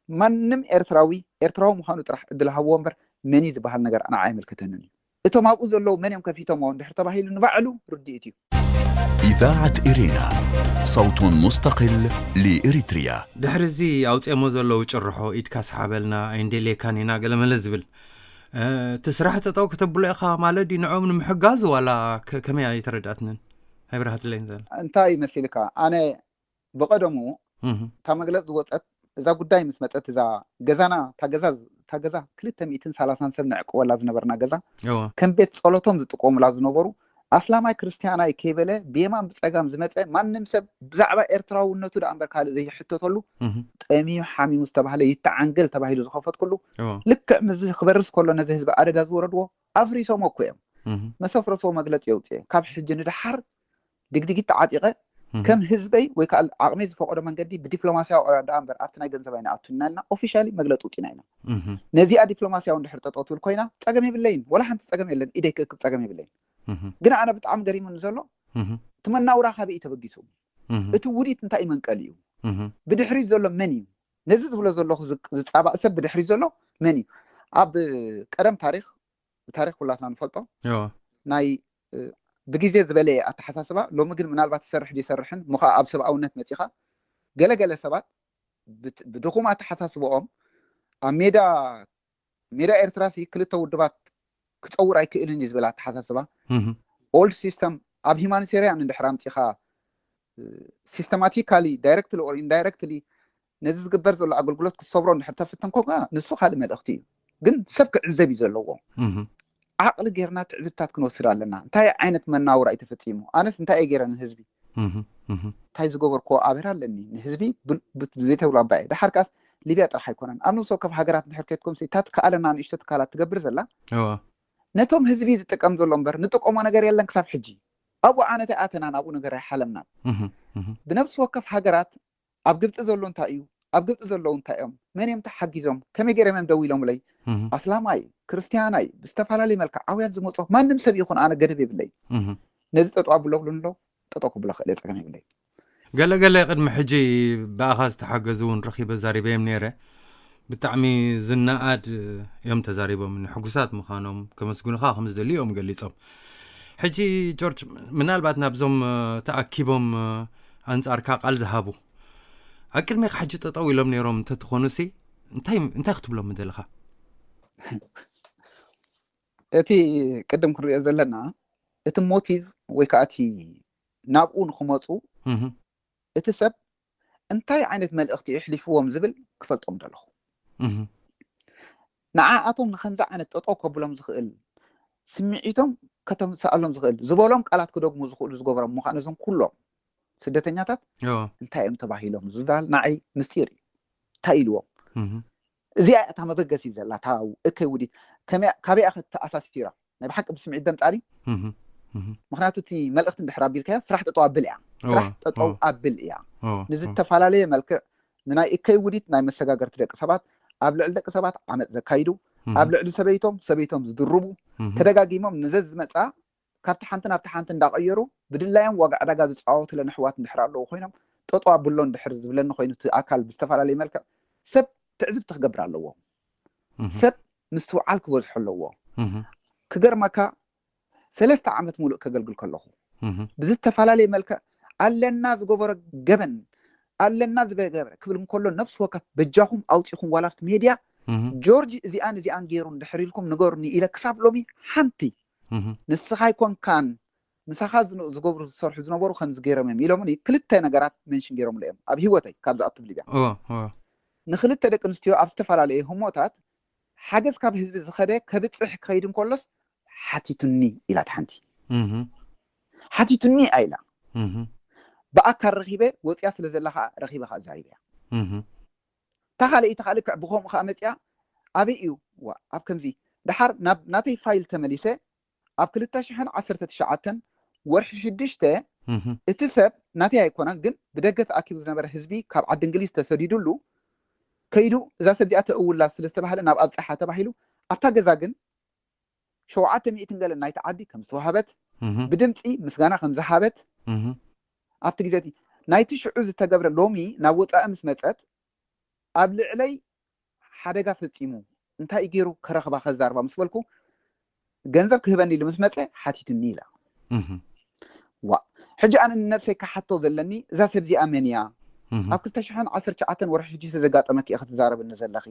ማንም ኤርትራዊ ኤርትራዊ ምዃኑ ጥራሕ እድል ሃብዎ እምበር መን እዩ ዝበሃል ነገር ኣነ ኣይምልከተንን እዩ እቶም ኣብኡ ዘለዉ መን እዮም ከፊቶምዎ እንድሕር ተባሂሉ ንባዕሉ ርድኢት እዩ إذاعة إرينا، صوت مستقل لإريتريا. ድሕሪ እዚ ኣውፅኦሞ ዘለዉ ጭርሖ ኢድካ ሰሓበልና ኣይንደልየካን ኢና ገለመለ ዝብል እቲ ስራሕ ጠጠው ክተብሎ ኢኻ ማለት ድዩ ንዕኦም ንምሕጋዝ ዋላ ከመይ ኣይተረዳትንን? ኣይብርሃትለይን ዘላ እንታይ መሲልካ ኣነ ብቐደሙ እታ መግለፅ ዝወፀት እዛ ጉዳይ ምስ መፀት እዛ ገዛና ታገዛ ታገዛ ክልተ ሚእትን ሰላሳን ሰብ ነዕቅወላ ዝነበርና ገዛ ከም ቤት ፀሎቶም ዝጥቀሙላ ዝነበሩ ኣስላማይ ክርስትያናይ ከይበለ ብየማን ብፀጋም ዝመፀ ማንም ሰብ ብዛዕባ ኤርትራውነቱ ደኣ እምበር ካልእ ዘይሕተተሉ ጠሚዩ ሓሚሙ ዝተባህለ ይተዓንገል ተባሂሉ ዝኸፈትኩሉ ልክዕ ምስዚ ክበርስ ከሎ ነዚ ህዝቢ ኣደዳ ዝወረድዎ ኣፍሪሶሞ እኮ እዮም መሰፍረስዎ መግለፂ የውፅኤ ካብ ሕጂ ንድሓር ድግድጊት ተዓጢቐ ከም ህዝበይ ወይ ከዓ ዓቕመይ ዝፈቐዶ መንገዲ ብዲፕሎማስያዊ ደኣ እምበር ኣብቲ ናይ ገንዘብ ኣይንኣቱን ኢና ኢልና ኦፊሻሊ መግለፂ ውፂና ኢና ነዚኣ ዲፕሎማስያዊ እንድሕር ጠጠው ትብል ኮይና ፀገም የብለይን ወላ ሓንቲ ፀገም የለን ኢደይ ክእክብ ፀገም የብለይን ግን ኣነ ብጣዕሚ ገሪሙኒ ዘሎ እቲ መናውራ ካበይ እዩ ተበጊሱ እቲ ውዲት እንታይ መንቀል እዩ ብድሕሪት ዘሎ መን እዩ ነዚ ዝብሎ ዘለኹ ዝፃባእ ሰብ ብድሕሪት ዘሎ መን እዩ ኣብ ቀደም ታሪክ ብታሪክ ኩላትና ንፈልጦ ናይ ብግዜ ዝበለየ ኣተሓሳስባ ሎሚ ግን ምናልባት ይሰርሕ ይሰርሕን ምኸ ኣብ ሰብኣውነት መፂኻ ገለገለ ሰባት ብድኹም ኣተሓሳስበኦም ኣብ ሜዳ ሜዳ ኤርትራ ሲ ክልተ ውድባት ክፀውር ኣይክእልን እዩ ዝብል ኣተሓሳስባ ኦልድ ሲስተም ኣብ ሂማኒቴሪያን እንድሕር ኣምፂኻ ሲስተማቲካሊ ዳይረክትሊ ኦር ኢንዳይረክትሊ ነዚ ዝግበር ዘሎ ኣገልግሎት ክሰብሮ እንድሕር ተፍትን ኮ ንሱ ካልእ መልእኽቲ እዩ ግን ሰብ ክዕዘብ እዩ ዘለዎ ዓቕሊ ጌርና ትዕዝብታት ክንወስድ ኣለና እንታይ ዓይነት መናውራ እዩ ተፈፂሙ ኣነስ እንታይ እየ ጌረ ንህዝቢ እንታይ ዝገበርኮ ኣበራ ኣለኒ ንህዝቢ ዘይተብሎ ኣባየ ድሓር ከኣስ ሊብያ ጥራሕ ኣይኮነን ኣብ ንስ ወከፍ ሃገራት እንድሕር ከድኩም እታ ትከኣለና ንእሽቶ ትካላት ትገብር ዘላ ነቶም ህዝቢ ዝጥቀም ዘሎ እምበር ንጥቀሞ ነገር የለን ክሳብ ሕጂ ኣብኡ ኣነተ ኣተና ናብኡ ነገር ኣይሓለምናን ብነብሲ ወከፍ ሃገራት ኣብ ግብፂ ዘሎ እንታይ እዩ ኣብ ግብፂ ዘለዉ እንታይ እዮም መን እዮም ተሓጊዞም ከመይ ገይሮም እዮም ደው ኢሎምለይ ኣስላማይ ክርስትያናይ ብዝተፈላለዩ መልክዓውያን ዝመፁ ማንም ሰብ ይኹን ኣነ ገደብ የብለይ ነዚ ጠጠው ኣብሎ ብሉን ኣሎ ጠጠው ክብሎ ክእል ፀገም የብለይ ገለገለ ቅድሚ ሕጂ ብኣኻ ዝተሓገዙ እውን ረኺበ ዛሪበዮም ነይረ ብጣዕሚ ዝነኣድ እዮም ተዛሪቦም ሕጉሳት ምዃኖም ከመስግኑኻ ከም ዝደልዩ እዮም ገሊፆም ሕጂ ጆርጅ ምናልባት ናብዞም ተኣኪቦም ኣንጻርካ ቃል ዝሃቡ ኣብ ቅድሜካ ሕጂ ጠጠው ኢሎም ነይሮም እንተትኾኑሲ እንታይ እንታይ ክትብሎም ምደለኻ እቲ ቅድም ክንሪኦ ዘለና እቲ ሞቲቭ ወይ ከዓ እቲ ናብኡ ንክመፁ እቲ ሰብ እንታይ ዓይነት መልእኽቲ የሕሊፍዎም ዝብል ክፈልጦም ደለኹ ንዓኣቶም ንከምዚ ዓይነት ጠጠው ከብሎም ዝኽእል ስምዒቶም ከተምስኣሎም ዝኽእል ዝበሎም ቃላት ክደግሙ ዝኽእሉ ዝገበሮም ምዃን እዞም ኩሎም ስደተኛታት እንታይ እዮም ተባሂሎም ዝበሃል ንዓይ ምስጢር እዩ እንታይ ኢልዎም እዚኣ እታ መበገሲ ዘላ እታ እከይ ውዲት ካበይ ኣኸ ተኣሳሲራ ናይ ብሓቂ ብስምዒት ደምፃኒ ምክንያቱ እቲ መልእክቲ እንድሕር ኣቢልካዮ ስራሕ ጠጠው ኣብል እያ ስራሕ ጠጠው ኣብል እያ ንዝተፈላለየ መልክዕ ንናይ እከይ ውዲት ናይ መሰጋገርቲ ደቂ ሰባት ኣብ ልዕሊ ደቂ ሰባት ዓመፅ ዘካይዱ ኣብ ልዕሊ ሰበይቶም ሰበይቶም ዝድርቡ ተደጋጊሞም ንዘዝመፃ ካብቲ ሓንቲ ናብቲ ሓንቲ እንዳቐየሩ ብድላዮም ዋጋ ዕዳጋ ዝፃወቱለን ኣሕዋት እንድሕር ኣለዉ ኮይኖም ጠጠው ኣብሎ እንድሕር ዝብለኒ ኮይኑ እቲ ኣካል ብዝተፈላለየ መልክዕ ሰብ ትዕዝብቲ ክገብር ኣለዎ ሰብ ምስትውዓል ክበዝሖ ኣለዎ ክገርመካ ሰለስተ ዓመት ሙሉእ ከገልግል ከለኹ ብዝተፈላለየ መልክዕ ኣለና ዝገበሮ ገበን ኣለና ዝገበረ ክብል እንከሎ ነፍሲ ወከፍ በጃኹም ኣውፂኹም ዋላ ኣብቲ ሜድያ ጆርጅ እዚኣን እዚኣን ገይሩ እንድሕር ኢልኩም ንገሩኒ ኢለ ክሳብ ሎሚ ሓንቲ ንስኻ ኣይኮንካን ምሳኻ ዝገብሩ ዝሰርሑ ዝነበሩ ከምዚ ገይሮም እዮም ኢሎምኒ ክልተ ነገራት መንሽን ገይሮምሉ እዮም ኣብ ህይወተይ ካብ ዝኣቱ ብሊብያ ንክልተ ደቂ ኣንስትዮ ኣብ ዝተፈላለየ ህሞታት ሓገዝ ካብ ህዝቢ ዝኸደ ከብፅሕ ክኸይድ እንከሎስ ሓቲቱኒ ኢላት ሓንቲ ሓቲቱኒ ኣይላ ብኣካል ረኺበ ወፅያ ስለ ዘላ ከዓ ረኺበ ከዓ ዛሪበያ እታ ካልእ እታ ካልእ ክዕ ብኸምኡ ከዓ መፅያ ኣበይ እዩ ዋ ኣብ ከምዚ ደሓር ናብ ናተይ ፋይል ተመሊሰ ኣብ ክልተ ሽሕን ዓሰርተ ትሽዓተን ወርሒ ሽዱሽተ እቲ ሰብ ናተይ ኣይኮነን ግን ብደገ ተኣኪቡ ዝነበረ ህዝቢ ካብ ዓዲ እንግሊዝ ተሰዲዱሉ ከይዱ እዛ ሰብ እዚኣ ተእውላ ስለ ዝተባህለ ናብ ኣብፀሓ ተባሂሉ ኣብታ ገዛ ግን ሸውዓተ ሚእትን ገለን ናይቲ ዓዲ ከም ዝተዋህበት ብድምፂ ምስጋና ከም ዝሃበት ኣብቲ ግዜ እቲ ናይቲ ሽዑ ዝተገብረ ሎሚ ናብ ወፃኢ ምስ መፀት ኣብ ልዕለይ ሓደጋ ፈፂሙ እንታይ ገይሩ ከረኽባ ከዛርባ ምስ በልኩ ገንዘብ ክህበኒ ኢሉ ምስ መፀ ሓቲትኒ ኢላ ዋ ሕጂ ኣነ ንነብሰይ ክሓቶ ዘለኒ፣ እዛ ሰብ እዚኣ መን እያ? ኣብ ክልተ ሽሕን ዓሰርተ ትሽዓተን ወርሒ ሽዱሽተ ዘጋጠመኪ እየ ክትዛረብኒ ዘለኺ።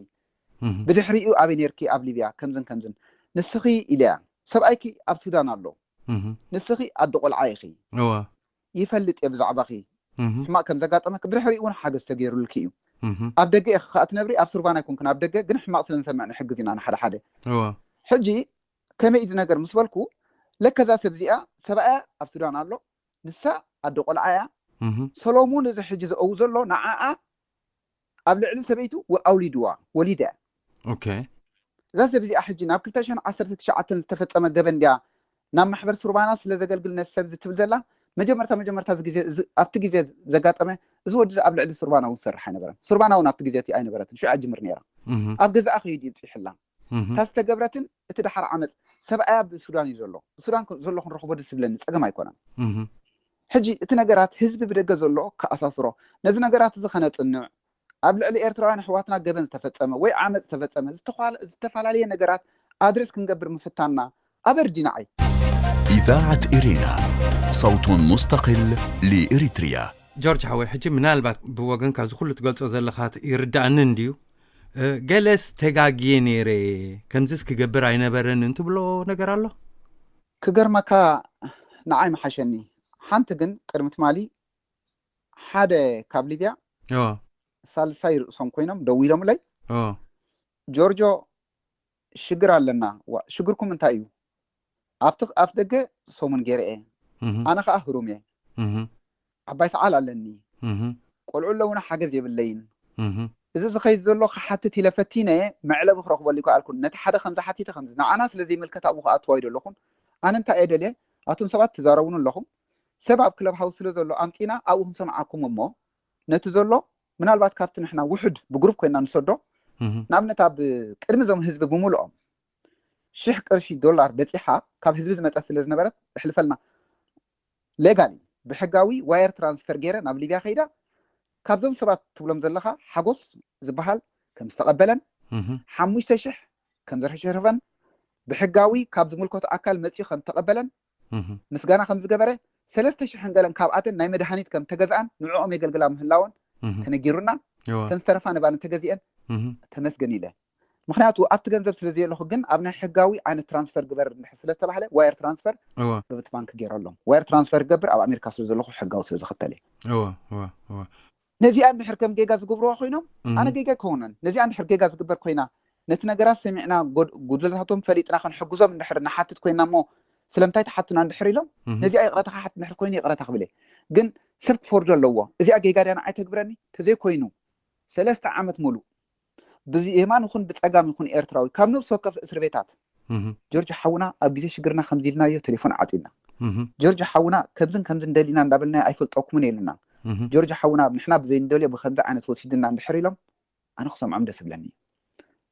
ብድሕሪኡ ኣበይ ነርኪ? ኣብ ሊብያ ከምዝን ከምዝን። ንስኺ ኢለያ፣ ሰብኣይኪ ኣብ ሱዳን ኣሎ። ንስኺ ኣደ ቆልዓ ኢኺ። ይፈልጥ እየ ብዛዕባኺ። ሕማቕ ከም ዘጋጠመኪ፣ ብድሕሪኡ እውን ሓገዝ ተገይሩልኪ እዩ። ኣብ ደገ ኢኺ ከኣ ትነብሪ፣ ኣብ ሱርባን ኣይኮንክን፣ ኣብ ደገ ግን ሕማቕ ስለ ንሰምዕ ንሕግዝ ኢና ንሓደ ሓደ። ሕጂ ከመይ እዩ ዝነገር ምስ በልኩ፣ ለከ እዛ ሰብ እዚኣ ሰብኣያ ኣብ ሱዳን ኣሎ፣ ንሳ ኣደ ቆልዓ እያ። ሰሎሙን እዚ ሕጂ ዝእው ዘሎ ንዓኣ ኣብ ልዕሊ ሰበይቱ ወ-፣ ኣውሊድዋ፣ ወሊዳ እያ። እዛ ሰብ እዚኣ ሕጂ ናብ ክልተ ሽሕን ዓሰርተ ትሽዓተን ዝተፈጸመ ገበን ድያ ናብ ማሕበር ሱርባና ስለ ዘገልግል ነዚ ሰብ እዚ ትብል ዘላ? መጀመርታ መጀመርታ እዚ ግዜ፣ እዚ፣ ኣብቲ ግዜ ዘጋጠመ፣ እዚ ወዲ እዚ ኣብ ልዕሊ ሱርባና እውን ዝሰርሕ ኣይነበረን። ሱርባና እውን ኣብቲ ግዜ እቲ ኣይነበረትን፣ ሽዑ ኣጅምር ነይራ። ኣብ ገዛኣ ከይዱ እዩ ይጽይሕላ። እታ ዝተገብረትን እቲ ደሓር ዓመፅ፣ ሰብኣያ ብሱዳን እዩ ዘሎ። ብሱዳን ከ-፣ ዘሎ ክንረኽቦ ደስ ዝብለኒ፣ ጸገም ኣይኮነን። ሕጂ እቲ ነገራት ህዝቢ ብደገ ዘሎ ክኣሳስሮ፣ ነዚ ነገራት እዚ ከነጽንዕ፣ ኣብ ልዕሊ ኤርትራውያን ኣሕዋትና ገበን ዝተፈጸመ ወይ ዓመፅ ዝተፈጸመ ዝተኳለ-፣ ዝተፈላለየ ነገራት ኣድሬስ ክንገብር ምፍታንና ኣበርዲ ንዓይ። إذاعة إرينا، صوت مستقل لإريتريا. ጆርጅ ሓወይ፣ ሕጂ ምናልባት ብወገንካ እዚ ኩሉ ትገልጾ ዘለኻ ይርዳእኒ እንድዩ። እ፣ ገለስ ተጋግየ ነይረ፣ ከምዚስ ክገብር ኣይነበረንን ትብሎ ነገር ኣሎ? ክገርመካ፣ ንዓይ ምሓሸኒ። ሓንቲ ግን ቅድሚ ትማሊ ሓደ ካብ ሊብያ፣ እዎ፣ ሳልሳይ ርእሶም ኮይኖም ደዊሎምለይ፣ እዎ፣ ጆርጆ ሽግር ኣለና። ዋ፣ ሽግርኩም እንታይ እዩ? ኣብቲ ኣፍ ደገ ሰሙን ገይረ እየ። እህ፣ ኣነ ኸዓ ህሩም እየ። እህ፣ ዓባይ ሰዓል ኣለኒ። እህ፣ ቆልዑ ኣለውና፣ ሓገዝ የብለይን። እህ፣ እዚ ዝኸይድ ዘሎ ክሓትት ኢለ ፈቲነ፣ መዕለቢ ክረኽበሉ ኣይከኣልኩን። ነቲ ሓደ ከምዚ ሓቲተ ከምዚ፣ ንዓና ስለ ዘይምልከት ኣብኡ ክኣትው ኣይደለኹን። ኣነ እንታይ እየ ደልየ? ኣቱም ሰባት ትዛረቡኒ ኣለኹም። ሰብ ኣብ ክለብ ሃውስ ስለ ዘሎ ኣምጺና ኣብኡ ክንሰምዓኩም እሞ፣ ነቲ ዘሎ ምናልባት ካብቲ ንሕና ውሑድ ብግሩፕ ኮይና ንሰዶ፣ እህ፣ ንኣብነት ኣብ ቅድሚ እዞም ህዝቢ ብምልኦም ሽሕ ቅርሺ ዶላር በጺሓ ካብ ህዝቢ ዝመጸት ስለ ዝነበረት እሕልፈልና። ሌጋሊ ብሕጋዊ ዋየር ትራንስፈር ገይረ ናብ ሊብያ ከይዳ፣ ካብዞም ሰባት ትብሎም ዘለኻ ሓጎስ ዝበሃል ከም ዝተቐበለን፣ እህ፣ ሓሙሽተ ሽሕ ከም ዘሸርፈን፣ ብሕጋዊ ካብ ዝምልከቶ ኣካል መጺኡ ከም ዝተቐበለን፣ እህ፣ ምስጋና ከም ዝገበረ፣ ሰለስተ ሽሕን ገለን ካብኣተን ናይ መድሃኒት ከም ተገዝኣን ንዕኦም የገልግላ ምህላወን እህ፣ ተነጊሩና፣ እዎ፣ እተን ዝተረፋ ንባኒ ተገዚአን እህ፣ ተመስገን ኢለ። ምኽንያቱ ኣብቲ ገንዘብ ስለ ዘየለኹ፣ ግን ኣብ ናይ ሕጋዊ ዓይነት ትራንስፈር ግበር እንድሕር ስለ ዝተባህለ፣ ዋየር ትራንስፈር እዎ፣ በብቲ ባንክ ገይረሎም። ዋየር ትራንስፈር ክገብር ኣብ ኣሜሪካ ስለ ዘለኹ ሕጋዊ ስለ ዝኽተል እየ። እዎ፣ እዎ፣ እዎ። ነዚኣ እንድሕር ከም ጌጋ ዝገብርዋ ኮይኖም፣ እህ፣ ኣነ ጌጋ ኣይከውንን። ነዚኣ እንድሕር ጌጋ ዝግበር ኮይና፣ ነቲ ነገራት ሰሚዕና ጎድ-፣ ጉድለታቶም ፈሊጥና ክንሕግዞም እንድሕር ንሓትት ኮይና እሞ፣ ስለምንታይ ትሓቱና እንድሕር ኢሎም፣ እህ፣ ነዚኣ ይቕረታ ክሓት እንድሕር ኮይኑ ይቕረታ ክብል እየ። ግን ሰብ ክፈርዶ ኣለዎ። እዚኣ ጌጋ ድያ ንዓይ ተግብረኒ? ተዘይኮይኑ፣ ሰለስተ ዓመት ሙሉእ ብየማን ይኹን ብጸጋም ይኹን ኤርትራዊ ካብ ነፍሲ ወከፍ እስር ቤታት እህ፣ ጆርጅ ሓውና ኣብ ግዜ ሽግርና ከምዚ ኢልናዮ ቴሌፎን ዓጺና። እህ፣ ጆርጅ ሓውና ከምዝን ከምዝን ደሊና እንዳበልናዮ ኣይፈልጠኩምን የልናን። እህ፣ ጆርጅ ሓውና ንሕና ብዘይንደልዮ ብከምዚ ዓይነት ወሲድና እንድሕር ኢሎም ኣነ ክሰምዖም ደስ ይብለኒ።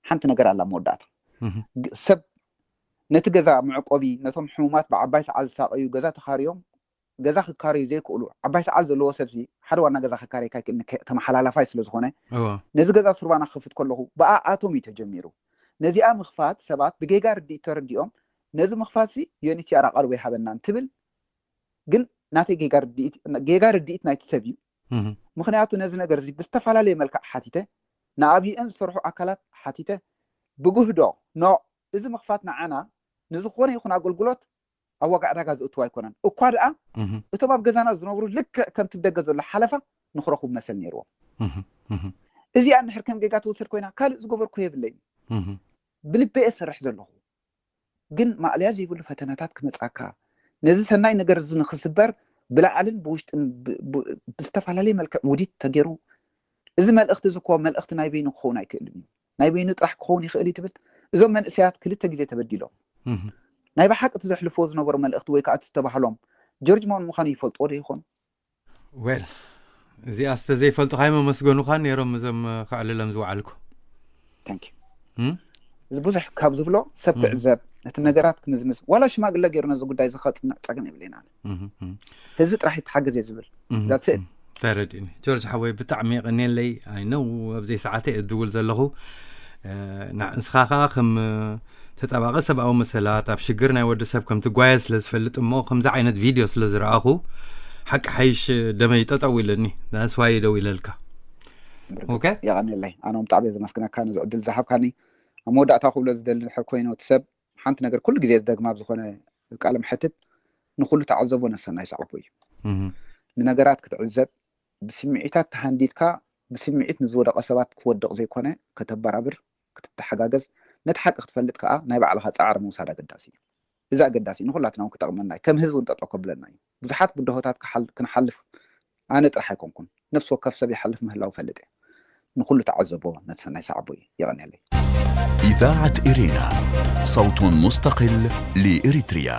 ሓንቲ ነገር ኣላ መወዳእታ። እህ፣ ግ-፣ ሰብ ነቲ ገዛ መዕቆቢ፣ ነቶም ሕሙማት ብዓባይ ሰዓል ዝሳቐዩ ገዛ ተኻርዮም፣ ገዛ ክካረዩ ዘይክእሉ፣ ዓባይ ሰዓል ዘለዎ ሰብሲ ሓደ ዋና ገዛ ክካረየካ ኣይክእልን፣ ከ-፣ ተመሓላላፋይ ስለ ዝኾነ፣ እዎ። ነዚ ገዛ ሱርባና ክኸፍት ከለኹ ብኣኣቶም እዩ ተጀሚሩ። ነዚኣ ምኽፋት ሰባት ብጌጋ ርድኢት ተረዲኦም፣ ነዚ ምኽፋትሲ ዩ ኤን ኤች ሲ ኣር ኣቓልቦ ይሃበና እንትብል፣ ግን ናተይ ጌጋ ርድኢት፣ ጌጋ ርድኢት ናይቲ ሰብ እዩ። እህ፣ ምኽንያቱ ነዚ ነገር እዚ ብዝተፈላለየ መልክዕ ሓቲተ፣ ንኣብ ዩ ኤን ዝሰርሑ ኣካላት ሓቲተ፣ ብጉህዶ፣ ኖ፣ እዚ ምኽፋት ንዓና ንዝኾነ ይኹን ኣገልግሎት ኣብ ዋጋ ዕዳጋ ዘእትዎ ኣይኮነን። እኳ ደኣ እህ፣ እቶም ኣብ ገዛና ዝነብሩ ልክዕ ከምቲ ብደገ ዘሎ ሓለፋ ንኽረኽቡ መሰል ነይርዎም። እህ፣ እህ፣ እዚኣ እንድሕር ከም ጌጋ ትወሰድ ኮይና፣ ካልእ ዝገበርኩ የብለይን። እህ፣ ብልበ እየ ዝሰርሕ ዘለኹ። ግን ማእለያ ዘይብሉ ፈተናታት ክመጻካ፣ ነዚ ሰናይ ነገር እዚ ንኽስበር ብላዕልን ብውሽጥን ብ-፣ ብ-፣ ብዝተፈላለየ መልክዕ ውዲት ተገይሩ። እዚ መልእኽቲ እዚ እኮ መልእኽቲ ናይ በይኑ ክኸውን ኣይክእልን እዩ። ናይ በይኑ ጥራሕ ክኸውን ይኽእል እዩ ትብል። እዞም መንእሰያት ክልተ ግዜ ተበዲሎም። እህ፣ ናይ ብሓቂ እቲ ዘሕልፍዎ ዝነበሩ መልእኽቲ ወይ ከዓ እቲ ዝተባህሎም ጆርጅ መን ምዃኑ ይፈልጥዎ ዶ ይኾኑ? ዌል፣ እዚኣስ ተዘይፈልጡኻ ኣይመመስገኑኻን ነይሮም እዞም ከዕልሎም ዝወዓልኩ። ታንክ ዩ። እም? እዚ ብዙሕ ካብ ዝብሎ ሰብ እም። ክዕዘብ፣ ነቲ ነገራት ክምዝምዝ፣ ዋላ ሽማግለ ገይሩ ነዚ ጉዳይ እዚ ከጽንዕ ጸገም የብለይን ኣነ። እም፣ እም። ህዝቢ ጥራሕ ይተሓገዝ እየ ዝብል። እም፣ That's it። እም። ተረዲእኒ። ጆርጅ ሓወይ ብጣዕሚ የቐንየለይ። ኣይ ነው ኣብዚ ሰዓተይ እድውል ዘለኹ። እ፣ ና-፣ ንስኻ ኸኣ ከም፣ እ፣ ተጣባቒ ሰብኣዊ መሰላት ኣብ ሽግር ናይ ወዲ ሰብ ከም ትጓየ ስለ ዝፈልጥ እሞ ከምዚ ዓይነት ቪድዮ ስለ ዝረኣኹ ሓቂ ሓይሽ ደመይ ጠጠው ኢለኒ ናስዋይ ደው ኢለልካ። ኦኬ። የቐንየለይ። ኣነ እውን ብጣዕሚ እየ ዘመስግነካ ነዚ ዕድል ዝሃብካኒ። ኣብ መወዳእታ ክብሎ ዝደሊ ድሕር ኮይኑ፣ እቲ ሰብ ሓንቲ ነገር ኩሉ ግዜ ዝደግማ ኣብ ዝኾነ ቃለ መሕትት፣ ንኹሉ ተዓዘቦ፣ ነሰናይ ሰዓቦ እዩ። እህ፣ ንነገራት ክትዕዘብ፣ ብስምዒታት ተሃንዲድካ፣ ብስምዒት ንዝወደቐ ሰባት ክወድቕ ዘይኮነ፣ ከተበራብር፣ ክትተሓጋገዝ፣ ነቲ ሓቂ ክትፈልጥ ከኣ ናይ ባዕልኻ ጻዕሪ ምውሳድ ኣገዳሲ እዩ። እዚ ኣገዳሲ እዩ፣ ንኹላትና እውን ክጠቕመና እዩ፣ ከም ህዝቢ እውን ጠጠው ከብለና እዩ። ብዙሓት ብድሆታት ክሓል-፣ ክንሓልፍ ኣነ ጥራሕ ኣይኮንኩን፣ ነፍሲ ወከፍ ሰብ ይሓልፍ ምህላው ፈልጥ እየ። ንኹሉ ተዓዘቦ፣ ነቲ ሰናይ ሰዓቦ እዩ። የቐንየለይ። إذاعة إرينا، صوت مستقل لإريتريا.